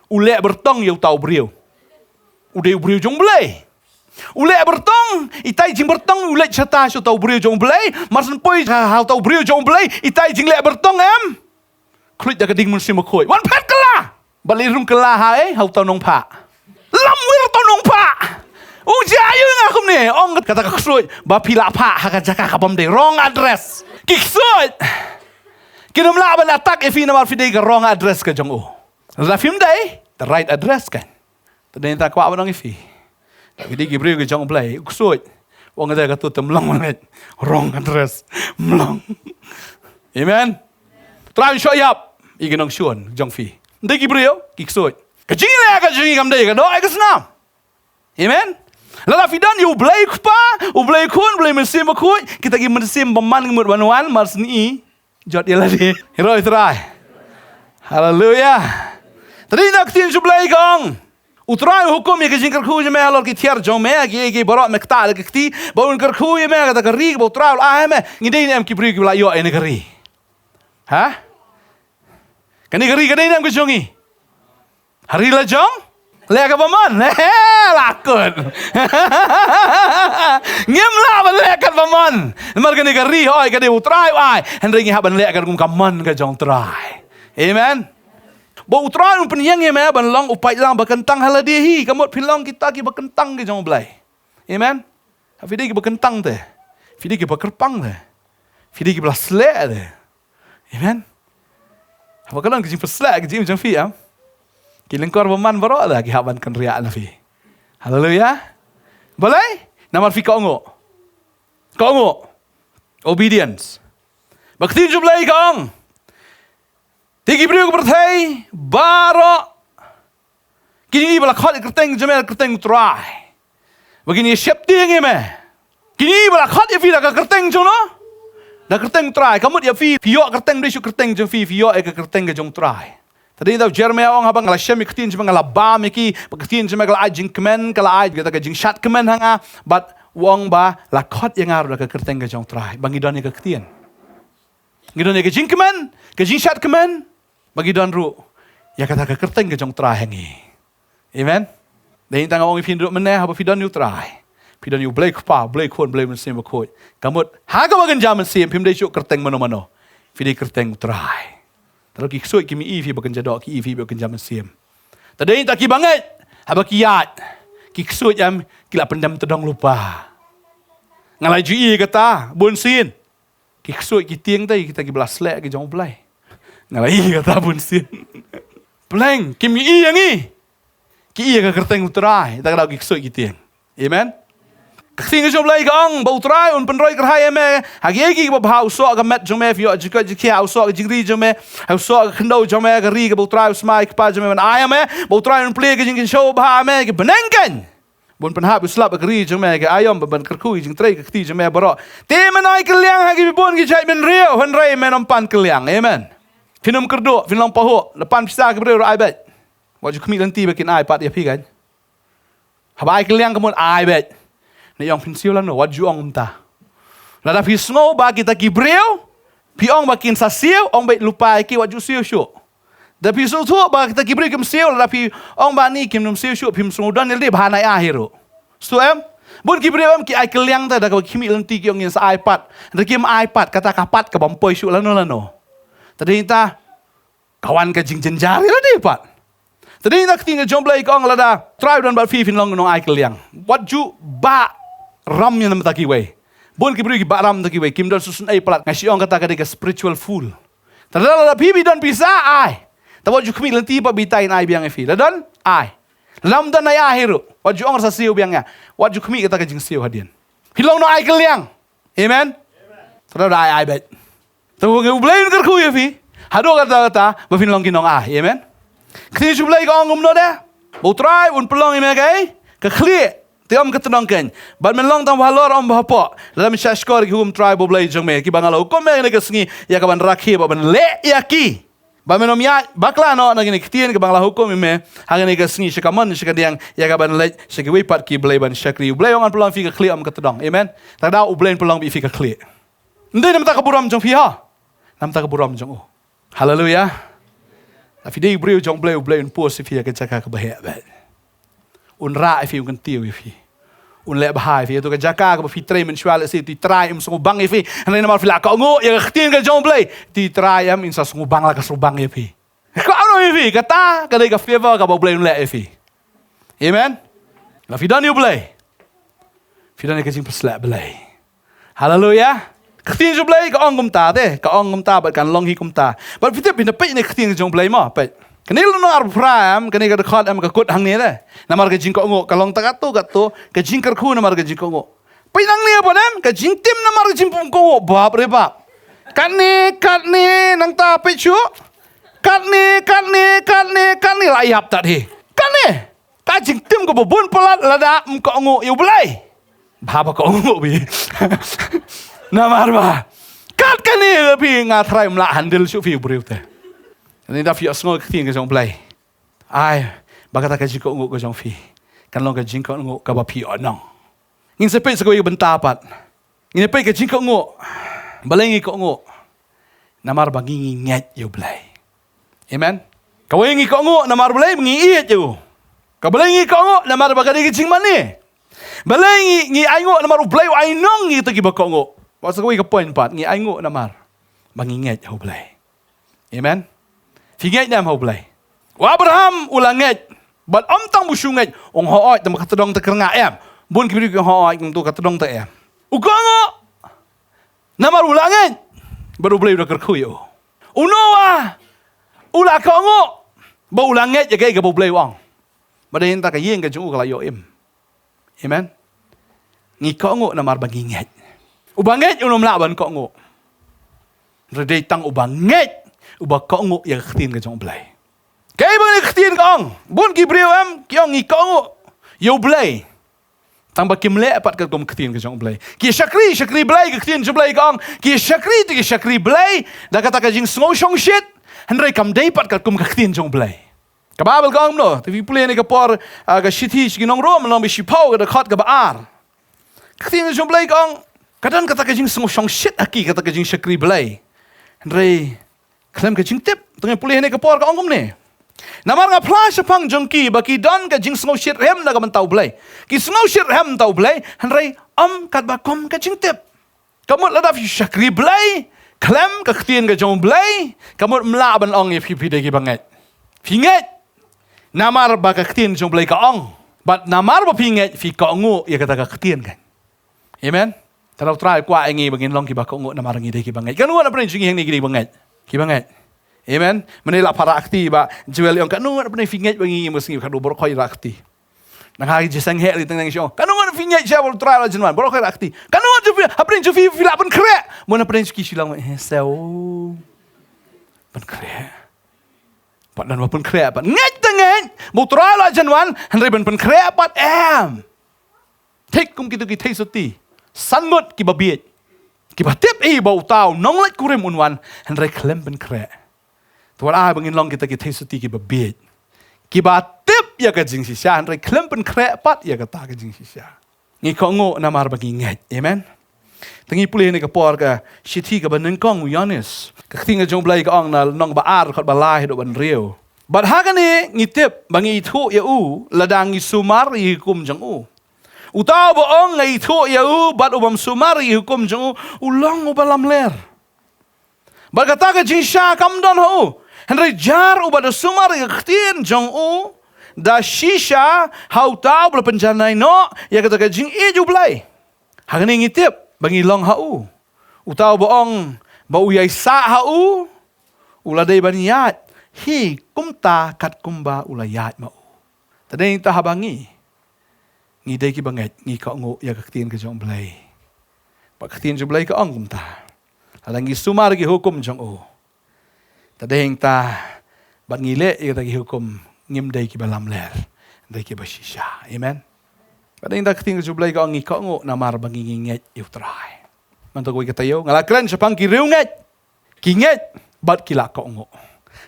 U leh byrtong ïa uta u briew. U dei u briew jong U Blei. U leh byrtong, itai jingbyrtong u leit shata sha uta u briew jong U Blei, mar syn poi ha, ha uta u briew jong U Blei, itai jingleh byrtong, em. Khluit da ka ding Mynsiem Bakhuid. Wan phet kylla. Ba leit rung kylla ha, eh, ha uta u nongphah. Lam wir uta u nongphah. U jia ïa nga kumne, ong kata ka ksuid, ba phi la phah ha ka jaka ka bym dei, wrong address. Ki ksuid. Kin ym lah ban attack ïa phi namar phi dei ka wrong address ka jong u. Lada phim dei the right address kan. Te dei ta kwah ban ong ïa phi. Lada phi dei ki briew ki jong U Blei, u ksuid. Wan da ka tu te mlong mlong. Wrong address. Mlong. Amen. Trai shoh ïap ïa ki nongshun jong phi. Dei ki briew ki ksuid. Ka jingleh ka jong ngi kam dei ka doh ïa ka snam. Amen. Lada phi don ïa U Blei Kpa, U Blei Khun, U Blei Mynsiem Bakhuid, kita ki mynsiem bymman ki mut ban wan, mar syn i jot ïa lade. Hero i Trai. Haleluya. Te dei na ka ktien jong U Blei ka ong. U Trai u hukum ïa ka jingkyrkhu jong me halor ki tiar jong me, ki, ki baroh me ktah da ka kti, ba un kyrkhu ïa me kata ka ri, ba U Trai u la ai me. Ngi dei ne em ki briew ki ba la ïoh ïa ka ri? Ha? Kane ka ri ka dei ne em ka jong ngi? Ha ri la jong? Leh katba mon. He, la kut. Ngim lah ban leh katba mon. Namar kane ka ri hoi ka dei U Trai u ai. Hynrei ngi hap ban leh kat kum ka mon ka jong U Trai. Amen. Ba U Trai un pynïeng ïa me ban long u paidlang ba kyntang ha lade hi. Ka mut phi long kita ki ba kyntang ki jong U Blei. Amen. Phi dei ki ba kyntang te. Phi dei ki ba kyrpang te. Phi dei ki ba la sleh te. Amen. Haba ka long ka jingpynshlur ka jingim jong phi, em, ki lyngkor bymman baroh la ki hap ban kynriah na phi. Haleluya. Balei? Namar phi kohnguh. Kohnguh. Obedience. Ba ka ktien jong U Blei ka ong, te ki briew ka pyrthei baroh, kine ki ba la khot ïa ka kyrteng jong me, kyrteng U Trai, ba kin ïa sheptieng ïa me. Kine ki ba la khot ïa phi da ka kyrteng jong no? Da ka kyrteng U Trai. Ka mut ïa phi, phi ïoh kyrteng, dei shu kyrteng jong phi, phi ïoh ïa ka kyrteng ka jong U Trai. Te dei da u Jeremiah u ong, haba nga la shem ïa ka ktien jong me nga la bam ïa ki, ba ka ktien jong me ka la ai jingkmen, ka la ai kata ka jingshad kmen ha nga, bad u ong ba la khot ïa nga ruh da ka kyrteng ka jong U Trai, ba ngi don ïa ka ktien. Ngi don ïa ka jingkmen, ka jingshad kmen, ba ngi don ruh ïa kata ka kyrteng ka jong U Trai ha ngi. Amen. Dei tang ong ïa phi ruh mynne, haba phi don ïa U Trai, phi don ïa U Blei Kpa, U Blei Khun, U Blei Mynsiem Bakhuid. Ka mut ha kaba kynja mynsiem, phim dei shuh kyrteng mano mano. Phi dei kyrteng U Trai. Te ruh ki ksuid kim i ïa phi ba kynja doh, ki i ïa phi ba kynja mynsiem. Te dei ta ki bangeit, haba ki ïaid, ki ksuid, em, ki la pyndem tdong lypa. Nga la ju i kata bunsien. Ki ksuid ki tieng te kita ki ba la sleh ki jong U Blei. Nga la i kata bunsien. Pleng, kim i ïa ngi. Ki i ïa ka kyrteng U Trai, ta ka daw ki ksuid ki tieng. Amen. Ka ktien ka jong U Blei ka ong ba U Trai un pynroi kyrhai ïa me ha kiei kiei kiba bha, u soh ka met jong me, phi ïoh jingkoit jingkhiah, u soh ka jingri jong me, u soh ka khyndew jong me, ka ri kaba U Trai u smai kpa jong me ban ai ïa me, ba U Trai un plie ka jingkynshew ba ha me, ki bneng kein. Bun pynhap u slap ka ri jong me, ka aïom, ban kyrkhu ïa ka jingtrei ka kti jong me baroh. Te men ai kylliang ha ki bun ki jait bynriew, hynrei men ym pan kylliang. Amen. Phin ym kyrduh, phin long pahuh, la pan pisa ki briew ruh ai beit. Wat ju khmih lynti ba kin ai pat ïa phi kan. Haba ai kylliang ka mut ai beit. Ne ïong phin siew lano, wat ju ong kumta. Lada phi sngew ba kita ki briew, phi ong ba kin sa siew, ong beit lypa ïa ki, wat ju siew shuh. Da phi sngewthuh ba kita ki briew kim siew, lada phi ong ba ni kim nym siew shuh, phim sngewdon ïa lade, bha nai a hi ruh. Sngewthuh em? Bun ki briew em ki ai kylliang te da kaba khmih lynti ki ong ngin sa ai pat. Da kim ai pat, kata ka pat ka bym poi shuh lano lano. Te dei ta ka wan ka jingjynjar ïa lade pat. Te dei na ka ktien ka jong U Blei ka ong lada Trai u don bad phi phin long nong ai kylliang. Wat ju bah ram ïa na bynta kiwei. Bun ki briew ki bah ram na bynta kiwei. Kim don shuh shuh ei palat. Nga shu ong kata ka dei ka spiritual fool. Te lada phi phi don pisa ai. Te wat ju khmih lynti ba bita in ai biang ïa phi. Lada don ai. Lada ym don ai ai hi ruh. Wat ju ong sa siew biang ïa. Wat ju khmih kata ka jingsiew hadien. Phi long nong ai kylliang. Amen. Te lada ai ai beit. Te U Blei un kyrkhu ïa phi. Haduh katta katta ba phin long ki nong ai. Amen. Ka ktien U Blei ka ong kumno de? Ba U Trai un pynlong ïa me kaei? Ka khlieh. Te ym ka tnong kein. Bad men long tang ba halor ym ba hapoh. Lada men shah shkor ïa ki hukum Trai ba U Blei jong me, kiba nga la hukum ïa kane ka sngi, ïa kaban rakhe bad ban leh ïa ki. Bad men ym ïaid bakla noh na kine ki ktien kiba nga la hukum ïa me ha kane ka sngi, sha kamon sha kadiang, ïa kaban leit sha kiwei pat ki blei ban shakri. U Blei u ong ngan pynlong ïa phi ka khlieh, ym ka tnong. Amen. Tang da U Blei un pynlong ïa phi ka khlieh. Ym dei namar ka burom jong phi ha. Namar ka burom jong u. Haleluia. Lada phi dei u briew jong U Blei, U Blei un pos ïa phi ha ka jaka kaba heh bad un rah ïa phi, un kyntiew ïa phi, un leh bha ïa phi. Ïa tu ka jaka kaba phi trei mynshuwa, lehse tu Trai um sngewbang ïa phi. Hynrei namar phi la kohnguh ïa ka ktien ka jong U Blei, tu Trai em, un sa sngewbang la ka sngewbang ïa phi. Ka ong ïa phi, kata ka dei ka favor kaba U Blei un leh ïa phi. Amen. Lada phi don ïa U Blei, phi don ïa ka jingpynshlur Blei. Haleluia. Ka ktien jong U Blei ka ong kumta te, ka ong kumta bad kan long hi kumta. Bad phi tip, phin da peit ïa ka ktien jong U Blei mo, peit. Kane lynnong arphew phra em, kane ka dkhot em, ka kut hangne te. Namar ka jingkohnguh, ka long ta katto katto ka jingkyrkhu namar ka jingkohnguh. Peit nangne pat em, ka jingtim namar ka jingkohnguh, bap re bap. Katne, katne, nangta peit shuh. Katne, katne, katne, katne, la ïap tad hi. Katne. Ka jingtim kaba bun palat lada ym kohnguh ïa U Blei. Bha ba kohnguh phi. Namar ba kat kane phi, nga tharai ym lah handle shuh phi u briew te. Kane da phi ïohsngew ka ktien ka jong U Blei, ai ba kata ka jingkohnguh ka jong phi kan long ka jingkohnguh kaba phi ïohnong. Ngin sa peit sa kawei ka bynta pat. Ngin peit ka jingkohnguh. Balei ngi kohnguh? Namar ba ngi, ngi ngeit ïa U Blei. Amen. Kawei ngi kohnguh namar balei? Ngi ïeit ïa u. Ka balei ngi kohnguh? Namar ba ka dei ka jingmane. Balei ngi, ngi ainguh? Namar U Blei u ainong ïa kita kiba kohnguh. Wat sa kawei ka point pat, ngi ainguh namar ba ngi ngeit ha U Blei. Amen. Phi ngeit ne em ha U Blei? U Abraham u la ngeit bad ym tang ba u shu ngeit, u ong hooid, tang ba ka tdong te kyrngah, em. Bun ki briew ki ong hooid, kumto ka tdong te, em. U kohnguh namar u la ngeit bad U Blei u da kyrkhu ïa u. U Noah u la kohnguh ba u la ngeit ïa kaei kaba U Blei u ong. Bad dei nangta ka ïing ka jong u ka la ïoh im. Amen. Ngi kohnguh namar ba ngi ngeit. Uba ngeit um lah ban kohnguh. Hynrei dei tang uba ngeit, uba kohnguh ïa ka ktien ka jong U Blei. Kaei ba kane ka ktien ka ong? Bun ki briew, em, ki ong ngi kohnguh ïa U Blei, tang ba kim leh pat katkum ka ktien ka jong U Blei. Ki shakri, shakri Blei, ka ktien jong U Blei ka ong ki shakri, te ki shakri Blei da kata ka jingsngewshongshit, hynrei kam dei pat katkum ka ktien jong U Blei. Ka Baibl ka ong kumno? Te phi pule ha kane ka por, ah, ka shithi sha ki nong Rom, lynnong ba shiphew, ka dkhot kaba ar. Ka ktien jong U Blei ka ong, ka don kata ka jingsngewshongshit ha ki, kata ka jingshakri Blei, hynrei khlem ka jingtip. Te ngin pule ha kane ka por ka ong kumne: Namar nga phla shaphang jong ki ba ki don ka jingsngewshitrhem na ka bynta U Blei. Ki sngewshitrhem na ka bynta U Blei, hynrei ym katba kum ka jingtip. Ka mut lada phi shakri Blei khlem ka ktien ka jong U Blei, ka mut ym lah ban ong ïa phi phi dei kiba ngeit. Phi ngeit namar ba ka ktien jong U Blei ka ong, bad namar ba phi ngeit phi kohnguh ïa kata ka ktien ka. Amen. Te U Trai u kwah ïa ngi ba ngin long kiba kohnguh namar ngi dei kiba ngeit. Katno ngut na pdeng jong ngi hangne ki dei kiba ngeit? Kiba ngeit. Amen. Mynne la pha rah kti, Bah Joel u ong, katno ngut na pdeng phi ngeit ba ngi ïa ka sngi khadduh baroh khoit rah kti. Nang ha ki jingïaseng heh lei teng teng shu ong, katno ngut phi ngeit sha ba U Trai u la jan wan? Baroh khoit rah kti. Katno ngut jong phi, ha pdeng jong phi phi lah pynkhreh? Bun na pdeng jong ki shu ong, eh, seh, pynkhreh. Pat don ba pynkhreh pat. Ngeit te ngeit ba U Trai u la jan wan, hynrei ban pynkhreh pat em. Thik kum kito ki theisotti san ngut kiba bieit, kiba tip hi ba uta u nongleit kurim un wan, hynrei khlem pynkhreh. Te wat ai ba ngin long kita ki theisotti kiba bieit, kiba tip ïa ka jingshisha hynrei khlem pynkhreh pat ïa kata ka jingshisha. Ngi kohnguh namar ba ngi ngeit. Amen. Te ngi pule ha kane ka por ka shithi kaba nyngkong u Ïoannis. Ka ktien ka jong U Blei ka ong na lynnong ba ar, dkhot ba lai haduh ba hynriew: Bad ha kane ngi tip ba ngi ithuh ïa u lada ngi sumar ïa ki hukum jong u. Uta uba ong nga ithuh ïa u bad u bym sumar ïa ki hukum jong u, u long uba lamler. Bad kata ka jingshisha kam don ha u. Hynrei jar uba da sumar ïa ka ktien jong u, da shisha ha uta uba la pynjanai noh ïa kata ka jingïeit U Blei. Ha kane ngi tip ba ngi long ha u. Uta uba ong ba u ïaisah ha u, u la dei ban ïaid hi kumta katkumba u la ïaid ma u. Te dei nangta haba ngi, ngi dei kiba ngeit, ngi kohnguh ïa ka ktien ka jong U Blei. Ba ka ktien jong U Blei ka ong kumta, lada ngi sumar ïa ki hukum jong u, te dei nangta bad ngi leh ïa kita ki hukum, ngim dei kiba lamler. Dei kiba shisha. Amen. Ka dei da ka ktien ka jong U Blei ka ong ngi kohnguh namar ba ngi ngi ngeit ïa U Trai. Mynta kawei ka taïew nga la kren shaphang ki riewngeit, ki ngeit bad ki la kohnguh.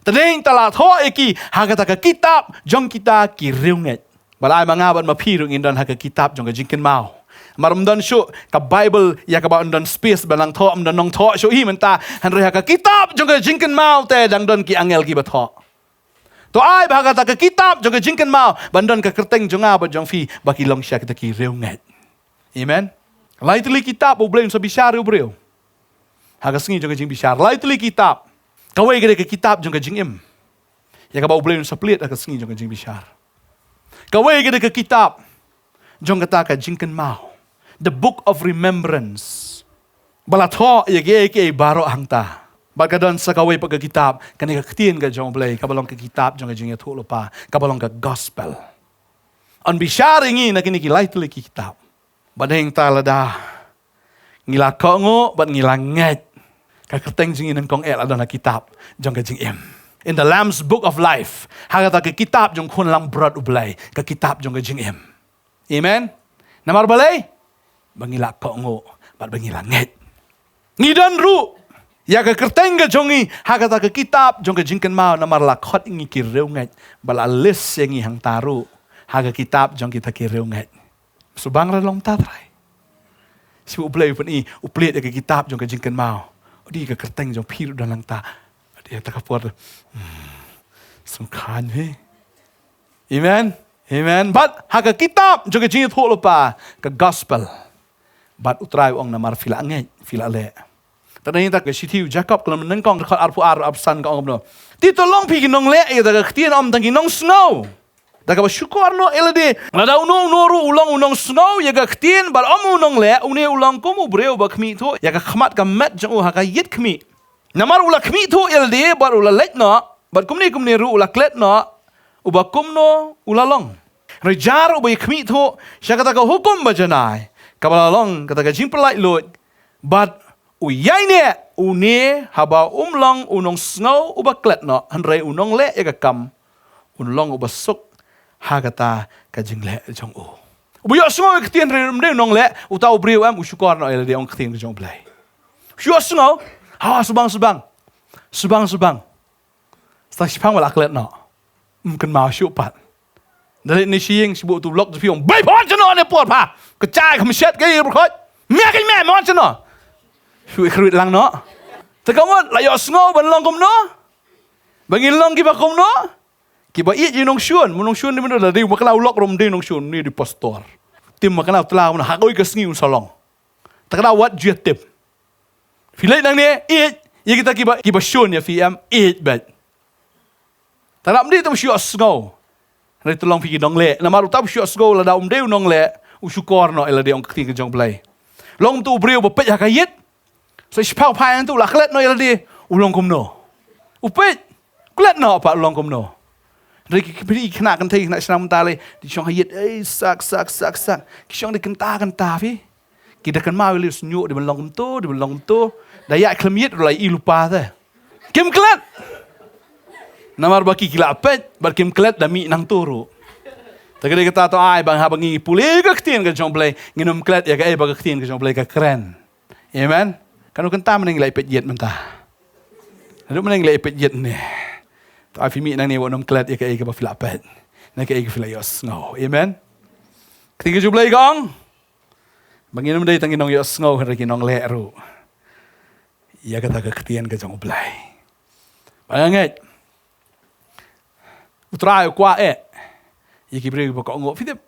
Te dei ta la thoh ïa ki ha kata ka kitab jong kita ki riewngeit. Ba la ai ma nga bad ma phi ruh ngin don ha ka kitab jong ka jingkynmaw. Mar ym don shuh ka Bible ïa kaba ym don space ba nang thoh, ym don nongthoh shuh hi mynta. Hynrei ha ka kitab jong ka jingkynmaw te dang don ki angel kiba thoh. To ai ba ha kata ka kitab jong ka jingkynmaw ban don ka kyrteng jong nga bad jong phi ba ki long sha kita ki riewngeit. Amen. Lai tylli kitab U Blei un sa bishar ïa u briew. Ha ka sngi jong ka jingbishar lai tylli kitab. Kawei ka dei ka kitab jong ka jingim. Ïa kaba U Blei un sa plie ha ka sngi jong ka jingbishar. Kawei ka dei ka kitab jong kata ka jingkynmaw, the book of remembrance. Ba la thoh ïa kiei kiei baroh hangta. Bad ka don sa kawei pat ka kitab, kane ka ktien ka jong U Blei, kaba long ka kitab jong ka jingïathuhlypa, kaba long ka gospel. Yn bishar ïa ngi na kine ki lai tylli ki kitab. Bad hangta lada ngi la kohnguh bad ngi la ngeit, ka kyrteng jong ngi nyngkong eh la don ha kitab jong ka jingim, in the Lamb's Book of Life. Ha kata ka kitab jong Khun Langbrot U Blei, ka kitab jong ka jingim. Amen. Namar balei? Ba ngi la kohnguh bad ba ngi la ngeit. Ngi don ruh ïa ka kyrteng ka jong ngi ha kata ka kitab jong ka jingkynmaw, namar la khot ïa ngi ki riewngeit, ba la list ïa ngi hangta ruh ha ka kitab jong kita ki riewngeit. Shu bang ra long ta trai. Shu U Blei u pyni, u plie ïa ka kitab jong ka jingkynmaw. Dei ka kyrteng jong phi ruh don lang ta. Dei ta ka por. Hmm. Sngewkhan hi. Amen. Amen. Bad ha ka kitab jong ka jingïathuhlypa, ka gospel. Bad U Trai u ong namar phi la ngeit, phi la leh. Te dang ïa ta ka shithi u Jakob ka lynnong nyngkong dkhot arphew ar arphew san ka ong kumno. Te to long phi ki nongleh ïa kata ka ktien, ym tang ki nongsngew. Da kaba shukor noh ïa lade. Lada uno uno ruh u long u nongsngew ïa ka ktien bad ym u nongleh, une u long kum u briew ba khmih thuh ïa ka khmat ka met jong u ha ka ïit khmih. Namar u la khmih thuh ïa lade bad u la leit noh, bad kumne kumne ruh u la klet noh, uba kumno u la long. Hynrei jar uba ïa khmih thuh sha kata ka hukum ba janai, kaba la long kata ka jingpyllait luid, bad u ïaineh, une haba um long u nongsngew uba klet noh, hynrei u nongleh ïa ka kam, un long uba suk ha kata ka jingleh jong u. Uba ïohsngew ïa ka ktien hynrei um dei u nongleh, uta u briew em, u shukor noh ïa lade, ong ka ktien ka jong U Blei. U ïohsngew, ha, shu bang, shu bang. Shu bang, shu bang. Sa shiphang ba la klet noh. Ym kynmaw shuh pat. Da leit ne sha ïing, shu buh tu lok jong phi, ong, "Bai pha wan shano ne por pha. Ka jai ka mynshet ka ïa pyrkhat. Mia ka mia, wan shano." Shu i khruit lang noh. Te ka mut la ïohsngew ban long kumno? Ba ngin long kiba kumno? Kiba ïeit ïa u nongshun, u nongshun dei mynta la dei ba kynmaw lok ruh ym dei u nongshun, une dei pastor. Tim ba kynmaw tla, ha kawei ka sngi un sa long. Te ka dei wat ju tip. Phi leit nangne, ïeit ïa kita kiba, kiba shun ïa phi em, ïeit beit. Te lada ym dei uta u shu ïohsngew, hynrei to long phi ki nongleh. Namar uta u shu ïohsngew lada um dei u nongleh, u shukor noh ïa lade, ong ka ktien ka jong U Blei. Long uta u briew ba peit ha ka ïit. Sa shiphang phai hangtu la klet noh ïa lade, u long kumno? U peit. Klet noh pat, u long kumno? Hynrei ki, ki, ki khynnah kynthei, khynnah shnong mynta lei, ki shong ha ïit, ei, sak, sak, sak, sak. Ki shong da kynta kynta phi. Ki da kynmaw ïa lade, shu ñiuh, dei ban long kumto, dei ban long kumto. Da ïaid khlem ïit ruh la i lypa te. Kim klet. Namar ba ki, ki la peit bad kim klet da mih nangto ruh. Te ka dei kata to ai ba haba ngi pule ïa ka ktien ka jong U Blei, ngin ym klet ïa kaei ba ka ktien ka jong U Blei ka kren. Amen. Kano kynta mynne ngi la ïa peit ïit mynta. Kano mynne ngi la ïa peit ïit ne. To ai phi mih nangne, wat nym klet ïa kaei kaba phi la peit, ne kaei kaba phi la ïohsngew. Amen. Ka ktien ka jong U Blei ka ong ba ngin ym dei tang ki nongïohsngew, hynrei ki nongleh ruh ïa kata ka ktien ka jong U Blei. Ba nga ngeit U Trai u kwah eh ïa ki briew ba kohnguh. Phi tip,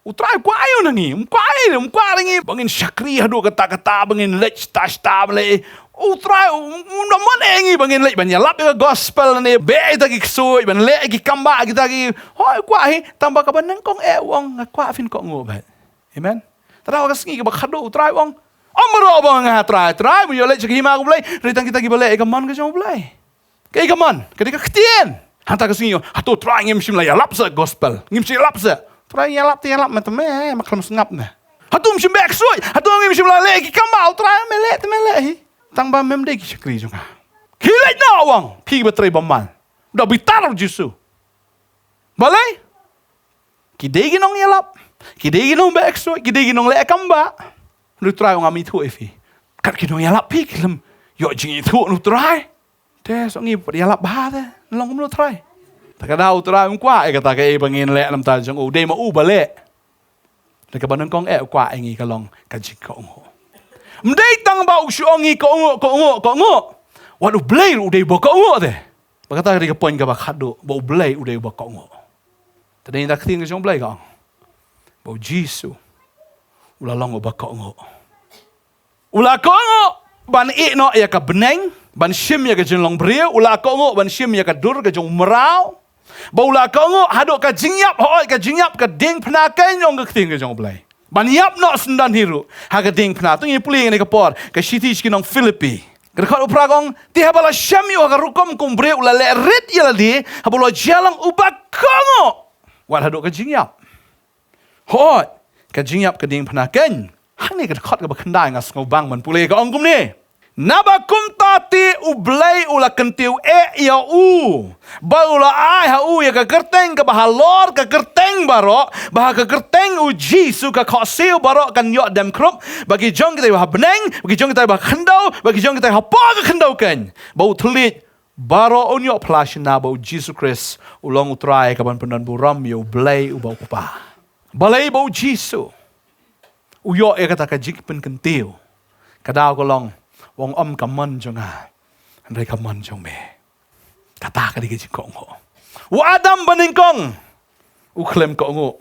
U Trai u kwah aïu na ngi? Um kwah aïu, um kwah na ngi ba ngin shakri haduh katta katta, ba ngin leit shata shata, ba leit. U Trai u, u, um da mon eh ïa ngi ba ngin leit ban ïalap ïa ka gospel ne beh ïa kita ki ksuid, ban leh ïa ki kam ba kita ki. Hooid, u kwah hi, tang ba kaba nyngkong eh u ong, nga kwah phin kohnguh beit. Amen. Te da ka sngi kaba khadduh U Trai u ong, ym baroh ba ong ha Trai, Trai, ba ïoh leit sha ka hima U Blei, hynrei tang kita kiba leh ïa ka mon ka jong U Blei. Kaei ka mon? Ka dei ka ktien. Hangta ka sngi u ong, hato Trai ngim shym la ïalap seh gospel? Ngim shym ïalap seh? Trai, ïalap te ïalap me te me, ma khlem sngap me. Hato ngim shym beh ksuid? Hato ngim shym la leh ki kam ba? U Trai, me leh te me leh hi. Tang ba mem dei ki shakri jong nga. Khie leit noh, u ong, phi ba trei bymman. Da bitar U Jisu. Balei? Ki dei ki nongïalap, ki dei ki nongba eksoit, ki dei ki nongleh kam ba. Hynrei u Trai u ong ngam ithuh ïa phi. Kat ki nongïalap phi ki lem ïoh jingithuh na u Trai. Te shu ngi pat ïalap bha te, long kumno u Trai? Te ka daw u Trai um kwah ïa kata kaei ba ngin leh na bynta jong u, dei ma u ba leh. Te kaba nyngkong eh u kwah ïa ngi ka long ka jingkohnguh. Ym dei tang ba u shu ong ngi kohnguh, kohnguh, kohnguh. Wat u Blei ruh u dei uba kohnguh te. Ba kata ka dei ka point kaba khatduh, ba u Blei u dei uba kohnguh. Te dei na ka ktien ka jong u Blei ka ong ba u Jisu u la long uba kohnguh. U la kohnguh ban ïeh noh ïa ka bneng, ban shim ïa ka jinglong briew, u la kohnguh ban shim ïa ka dur ka jong u mraw. Ba u la kohnguh haduh ka jingïap, hooid ka jingïap ka diengphna keiñ, ong ka ktien ka jong u Blei. Ban ïap noh syndon hi ruh ha ka diengphna. To ngin pule ïa kane ka por, ka shithi sha ki nong Philippi. Ka dkhot u phra ka ong, te haba la shem ïa u ha ka rukom kum u briew u la leh rit ïa lade, haba u la jia long uba kohnguh wat haduh ka jingïap. Hooid, ka jingïap ka diengphna keiñ. Hangne ka dkhot kaba khyndai nga sngewbang ban pule, ka ong kumne. Naba kumta te u Blei u la kyntiew eh ïa u, ba u la ai ha u ïa ka kyrteng kaba halor ka kyrteng baroh, ba ha ka kyrteng u Jisu ka khohsiew baroh kan ïoh dem khrup, ba ki jong kita kiba ha bneng, ba ki jong kita kiba ha khyndew, ba ki jong kita kiba hapoh ka khyndew keiñ, ba u thylliej baroh un ïoh phla shynna ba u Jisu Khrist u long u Trai, kaban pyndonburom ïa u Blei uba u Kpa. Balei ba u Jisu u ïoh ïa kata ka jingpynkyntiew? Ka daw ka long, u ong ym ka mon jong nga, hynrei ka mon jong me. Kata ka dei ka jingkohnguh. U Adam banyngkong u khlem kohnguh.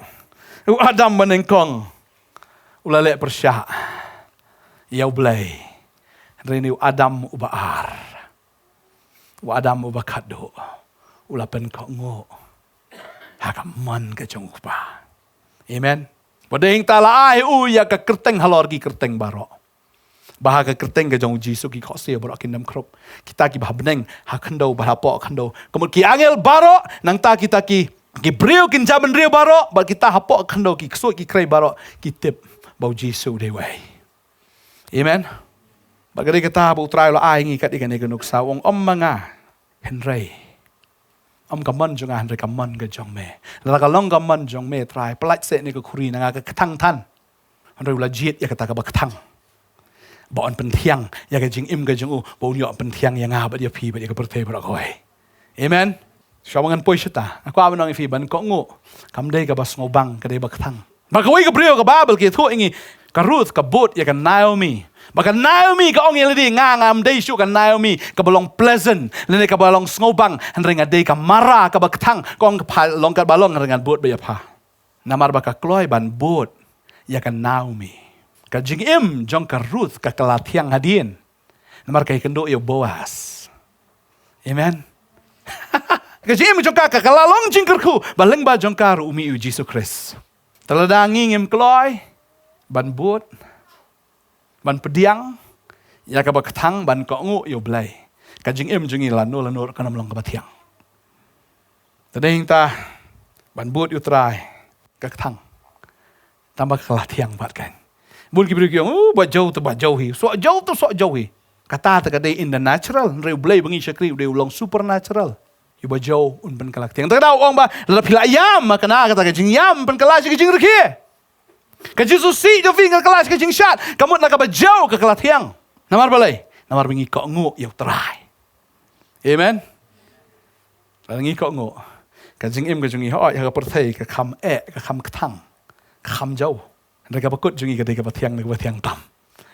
U Adam banyngkong u la leh pyrshah ïa u Blei. Hynrei une u Adam uba ar, u Adam uba khatduh, u la pynkohnguh ha ka mon ka jong u Kpa. Amen. Ba dei hangta la ai u ïa ka kyrteng halor ki kyrteng baroh, ba ha ka kyrteng ka jong u Jisu ki khohsiew baroh kin dem khrup. Kita kiba ha bneng, ha khyndew bad hapoh khyndew, ka mut ki angel baroh, nangta kita ki, ki briew kin jam bynriew baroh, bad kita hapoh khyndew, ki ksuid ki khrei baroh ki tip ba u Jisu u dei uei. Amen. Bad ka dei kata ba u Trai u la ai ngi kat ïa kane ka nuksa, u ong ym ma nga, hynrei ym ka mon jong nga, hynrei ka mon ka jong me. Lada ka long ka mon jong me Trai, pyllait seh ïa kane ka khuri, na nga ka kthang than. Hynrei u la jied ïa kata kaba kthang, ba un pynthiang ïa ka jingim ka jong u, ba un ïoh pynthiang ïa nga bad ïa phi bad ïa ka pyrthei baroh kawei. Amen. Shuwa ba ngan poi shata, nga kwah ban ong ïa phi, ban kohnguh kam dei kaba sngewbang, ka dei ba kthang. Ba kawei ka briew, ka Baibl ka ïathuh ïa ngi, ka Ruth ka bud ïa ka Naomi. Ba ka Naomi ka ong ïa lade, nga ngam dei shuh ka Naomi kaba long pleasant lane kaba long sngewbang, hynrei nga dei ka Mara kaba kthang. Ka ong, ka pha, long katba long, hynrei ngan bud beit ïa pha. Namar ba ka kloi ban bud ïa ka Naomi, ka jingim jong ka Ruth ka kylla thiang hadien. Namar ka ïakynduh ïa u Boas. Amen. Ka jingim jong ka ka kylla long jingkyrkhu ba lyngba jong ka ruh u mih u Jisu Khrist. Te lada ngi ngim kloi ban bud, ban pdiang ïa kaba kthang, ban kohnguh ïa u Blei, ka jingim jong ngi lano lano ruh kan ym long kaba thiang. Te dei hangta ban bud ïa u Trai ka kthang, tang ba ka la thiang pat kan. Bun ki briew ki ong, u ba jew te ba jew hi, soh jew te soh jew hi. Kata te ka dei in the natural, hynrei u Blei ba ngi shakri u dei u long supernatural. Ïa u ba jew un pynkylla ka thiang. Te ka daw u ong ba lada phi la ïam, ma kane kata ka jingïam pynkylla sha ka jingrkhie. Ka jingsngewsih jong phi kan kylla sha ka jingshad. Ka mut na kaba jew ka kylla thiang. Namar balei? Namar ba ngi kohnguh ïa u Trai. Amen. Lada ngi kohnguh, ka jingim ka jong ngi, hooid, ha ka pyrthei ka kham eh, ka kham kthang, ka kham jew. Hynrei kaba kut jong ngi ka dei kaba thiang ne kaba thiang tam.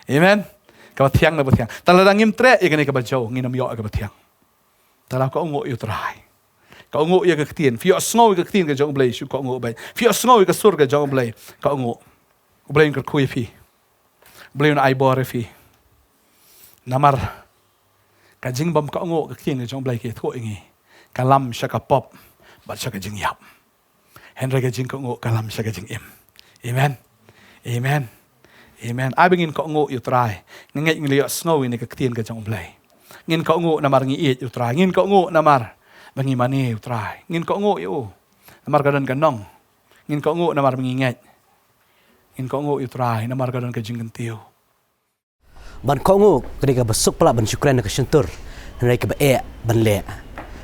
Amen. Kaba thiang ne kaba thiang. Te lada ngim treh ïa kane kaba jew, ngin ym ïoh ïa kaba thiang. Te lada kohnguh ïa u Trai, kohnguh ïa ka ktien. Phi ïohsngew ïa ka ktien ka jong u Blei, shu kohnguh beit. Phi ïohsngew ïa ka sur ka jong u Blei, kohnguh. U Blei un kyrkhu ïa phi. U Blei un ai bor ïa phi. Namar ka jingbym kohnguh ka ktien ka jong u Blei ka ïathuh ïa ngi, ka lam sha ka pop bad sha ka jingïap. Hynrei ka jingkohnguh ka lam sha ka jingim. Amen. Amen. Amen. Ai ba ngin kohnguh ïa u Trai. Nga ngeit ngi la ïohsngew ïa kane ka ktien ka jong u Blei. Ngin kohnguh namar ngi ïeit ïa u Trai. Ngin kohnguh namar ba ngi mane ïa u Trai. Ngin kohnguh ïa u namar ka don ka nong. Ngin kohnguh namar ba ngi ngeit. Ngin kohnguh ïa u Trai namar ka don ka jingkyntiew. Ban kohnguh ka dei kaba suk palat ban shu kren na ka shyntur, hynrei kaba eh ban leh.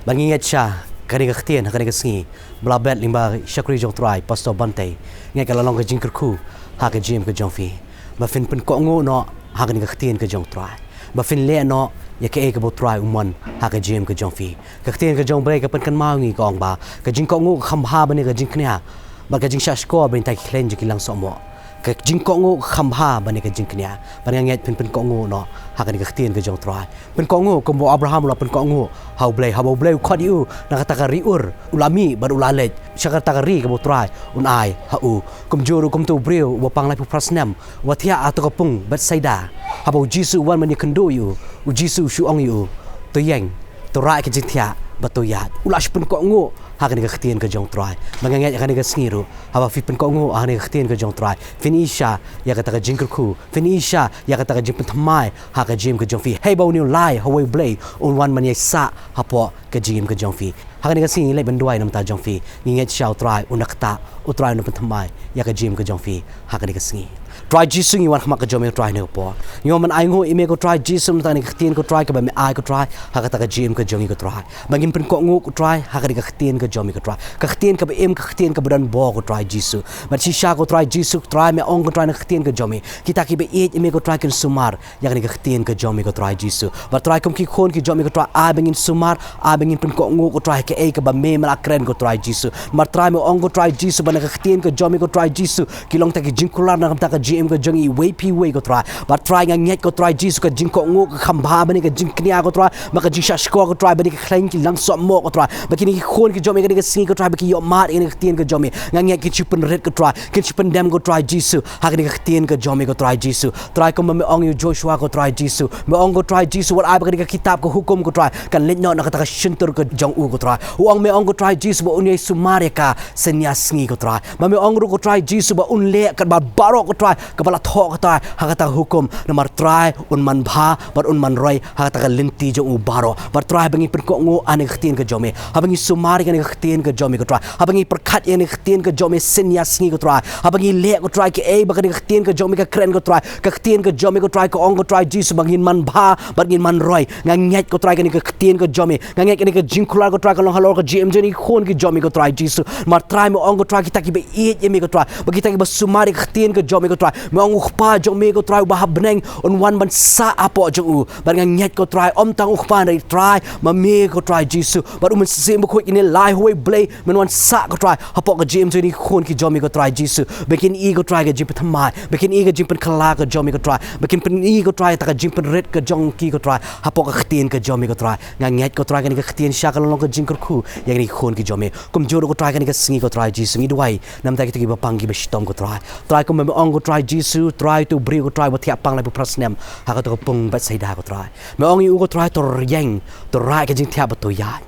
Ban ngeit sha Kane ka ktien ha kane ka sngi ba la bet lyngba shakri jong Trai Pastor Bantei, ngi ka la long ka jingkyrkhu ha ka jingim ka jong phi ba phin pynkohnguh noh ha kane ka ktien ka jong Trai, ba phin leh noh ïa kaei kaba u Trai u mon ha ka jingim ka jong phi. Ka ktien ka jong Blei ka pynkynmaw ngi, ka ong ba ka jingkohnguh ka kham bha ban ïa ka jingknia, bad ka jingshah shkor ban ïa ki khlaiñ jong ki langsohmoh. Ka jingkohnguh ka kham bha ban ïa ka jingknia. Bad nga ngeit phin pynkohnguh noh ha kane ka ktien ka jong Trai. Pynkohnguh kumba u Abraham u la pynkohnguh ha u Blei, haba u Blei u khot ïa u na kata ka ri Ur, u la mih bad u la leit sha kata ka ri kaba u Trai un ai ha u. Kumjuh ruh kumta u briew uba pang laiphew phra snem, uba thiah ha kata ka pung Bethsaida, haba u Jisu u wan ban ïakynduh ïa u, u Jisu u shu ong ïa u, to ïeng, to rah ïa ka jingthiah bad to ïaid. U la shu pynkohnguh ha kane ka ktien ka jong Trai. Bad nga ngeit ha kane ka sngi ruh, haba phi pynkohnguh ha kane ka ktien ka jong Trai, phin ïohi sha ïa kata ka jingkyrkhu, phin ïohi sha ïa kata ka jingpynthymmai ha ka jingim ka jong phi. Hei ba une u lai ha uwei u Blei un wan ban ïaisah hapoh ka jingim ka jong phi. Ha kane ka sngi ngi leit ban duwai na ka bynta jong phi. Ngi ngeit sha u Trai un da ktah, u Trai un da pynthymmai ïa ka jingim ka jong phi ha kane ka sngi. Trai Jisu, ngi wan khmat ka jong me ko Trai ha kane ka por. Ngi wan ban ainguh ïa me ko Trai Jisu na ka bynta kane ka ktien ko Trai kaba me ai ko Trai ha kata ka jingim ka jong ngi ko Trai. Ba ngin pynkohnguh ko Trai ha kane ka ktien ka jong me ko Trai. Ka ktien kaba im, ka ktien kaba don bor ko Trai Jisu. Bad shisha ko Trai Jisu, Trai me ong ko Trai na ka ktien ka jong me, kita kiba ïeit ïa me ko Trai kin sumar ïa kane ka ktien ka jong me ko Trai Jisu. Bad Trai kum ki khun ki jong me ko Trai, ai ba ngin sumar, ai ba ngin pynkohnguh ko Trai kaei kaba me me la kren ko Trai Jisu. Bad Trai me ong ko Trai Jisu ba na ka ktien ka jong me ko Trai Jisu ki long tang ki jingkular na ka bynta ka jingim ka jong iwei pa iwei ko Trai. Bad Trai nga ngeit ko Trai Jisu ka jingkohnguh ka kham bha ban ïa ka jingknia ko Trai, ba ka jingshah shkor ko Trai, ban ïa ki khlaiñ ki langsohmoh ko Trai. Ba kine ki khun ki jong me kane ka sngi ko Trai ba ki ïohmad ïa kane ka ktien ka jong me, nga ngeit kin shu pynrit ko Trai, kin shu pyndem ko Trai Jisu ha kane ka ktien ka jong me ko Trai Jisu. Trai kumba me ong ïa u Joshua ko Trai Jisu, me ong ko Trai Jisu wat ai ba kane ka kitab ka hukum ko Trai kan leit noh na kata ka shyntur ka jong u ko Trai. U ong, me ong ko Trai Jisu ba un ïai sumar ïa ka synñia sngi ko Trai. Ba me ong ruh ko Trai Jisu ba un leh katba baroh ko Trai kaba la thoh ko Trai ha kata ka hukum. Namar Trai un manbha bad un manroi ha kata ka lynti jong u baroh. Bad Trai ba ngi pynkohnguh ha kane ka ktien ka jong me, haba ngi sumar ïa kane ka ktien ka jong me ko Trai, haba ngi pyrkhat ïa kane ka ktien ka jong me synñia sngi ko Trai, haba ngi leh ko Trai kaei ba kane ka ktien ka jong me ka kren ko Trai, ka ktien ka jong me ko Trai ka ong ko Trai Jisu ba ngin manbha bad ngin manroi. Nga ngeit ko Trai kane ka ktien ka jong me, nga ngeit kane ka jingkular ko Trai ka long halor ka jingim jong ki khun ki jong me ko Trai Jisu. Namar Trai me ong ko Trai kita kiba ïeit ïa me ko Trai, ba kita kiba sumar ïa ka ktien ka jong me ko Trai, me ong u Kpa jong me ko Trai uba ha bneng un wan ban sah hapoh jong u. Bad nga ngeit ko Trai, ym tang u Kpa hynrei Trai ma me ko Trai Jisu, bad u Mynsiem Bakhuid kin ïalai ha uwei u Blei ban wan sah ko Trai hapoh ka jingim jong ki khun ki jong me ko Trai Jisu. Ba kin ïohi ko Trai ka jingpynthymmai, ba kin ïohi ka jingpynkylla ka jong me ko Trai, ba kin pyn-, ïohi ko Trai kata ka jingpynrit ka jong ki ko Trai hapoh ka ktien ka jong me ko Trai. Nga ngeit ko Trai kane ka ktien shisha ka long ka jingkyrkhu ïa kine ki khun ki jong me. Kumjuh ruh ko Trai kane ka sngi ko Trai Jisu ngi duwai na ka bynta kito kiba pang kiba shitom ko Trai. Trai kumba me ong ko Trai Jisu, Trai uto u briew ko Trai uba thiah pang laiphew phra snem ha kato ka pung Bethsaida ko Trai. Me ong ïa u ko Trai to ïeng, to rah ïa ka jingthiah bad to ïaid.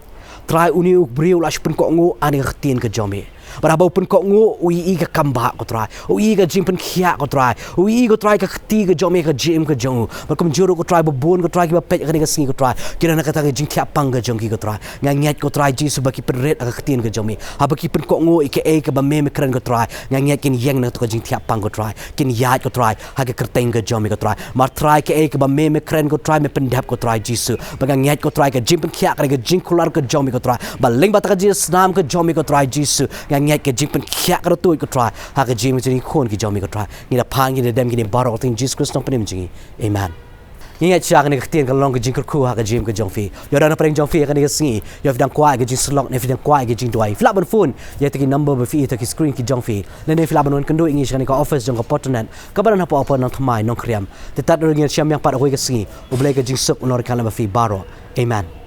Trai une u briew u la shu pynkohnguh ha kane ka ktien ka jong me. Bad haba u pynkohnguh u ïohi ka kam bah ko Trai, u ïohi ka jingpynkhiah ko Trai, u ïohi ko Trai ka kti ka jong me ha ka jingim ka jong u. Bad kumjuh ruh ko Trai ba bun ko Trai kiba peit ha kane ka sngi ko Trai ki don ha kata ka jingthiah pang ka jong ki ko Trai. Nga ngeit ko Trai Jisu ba ki pynrit ha ka ktien ka jong me, haba ki pynkohnguh ïa kaei kaba me me kren ko Trai, nga ngeit kin ïeng na kato ka jingthiah pang ko Trai, kin ïaid ko Trai ha ka kyrteng ka jong me ko Trai. Namar Trai kaei kaba me me kren ko Trai me pyndep ko Trai Jisu. Ba nga ngeit ko Trai ka jingpynkhiah ka dei ka jingkular ka jong me ko Trai. Ba lyngba kata ka jingsnam ka jong me ko Trai Jisu, nga ngeit ka jingpynkhiah ka dei tuid ko Trai ha ka jingim jong ki khun ki jong me ko Trai. Ngi da pan, ngi da dem kine baroh ha ka kyrteng Jisu Khrist Nongpynim jong ngi. Amen. Ngi ngeit shisha kane ka ktien ka long ka jingkyrkhu ha ka jingim ka jong phi. Ïoh da na pdeng jong phi ha kane ka sngi, ïoh phi dang kwah ïa ka jingsyllok ne phi dang kwah ïa ka jingduwai, phi lah ban phone ïa kita ki number ba phi i ha ki screen ki jong phi. Lane phi lah ban wan kynduh ïa ngi sha kane ka office jong ka Porternet kaba don hapoh Upper Nongthymmai, Nongkrem. Te tad ruh ngin ïashem biang pat ha kawei ka sngi. U Blei ka jingsuk un long ryngkat lem bad phi baroh. Amen.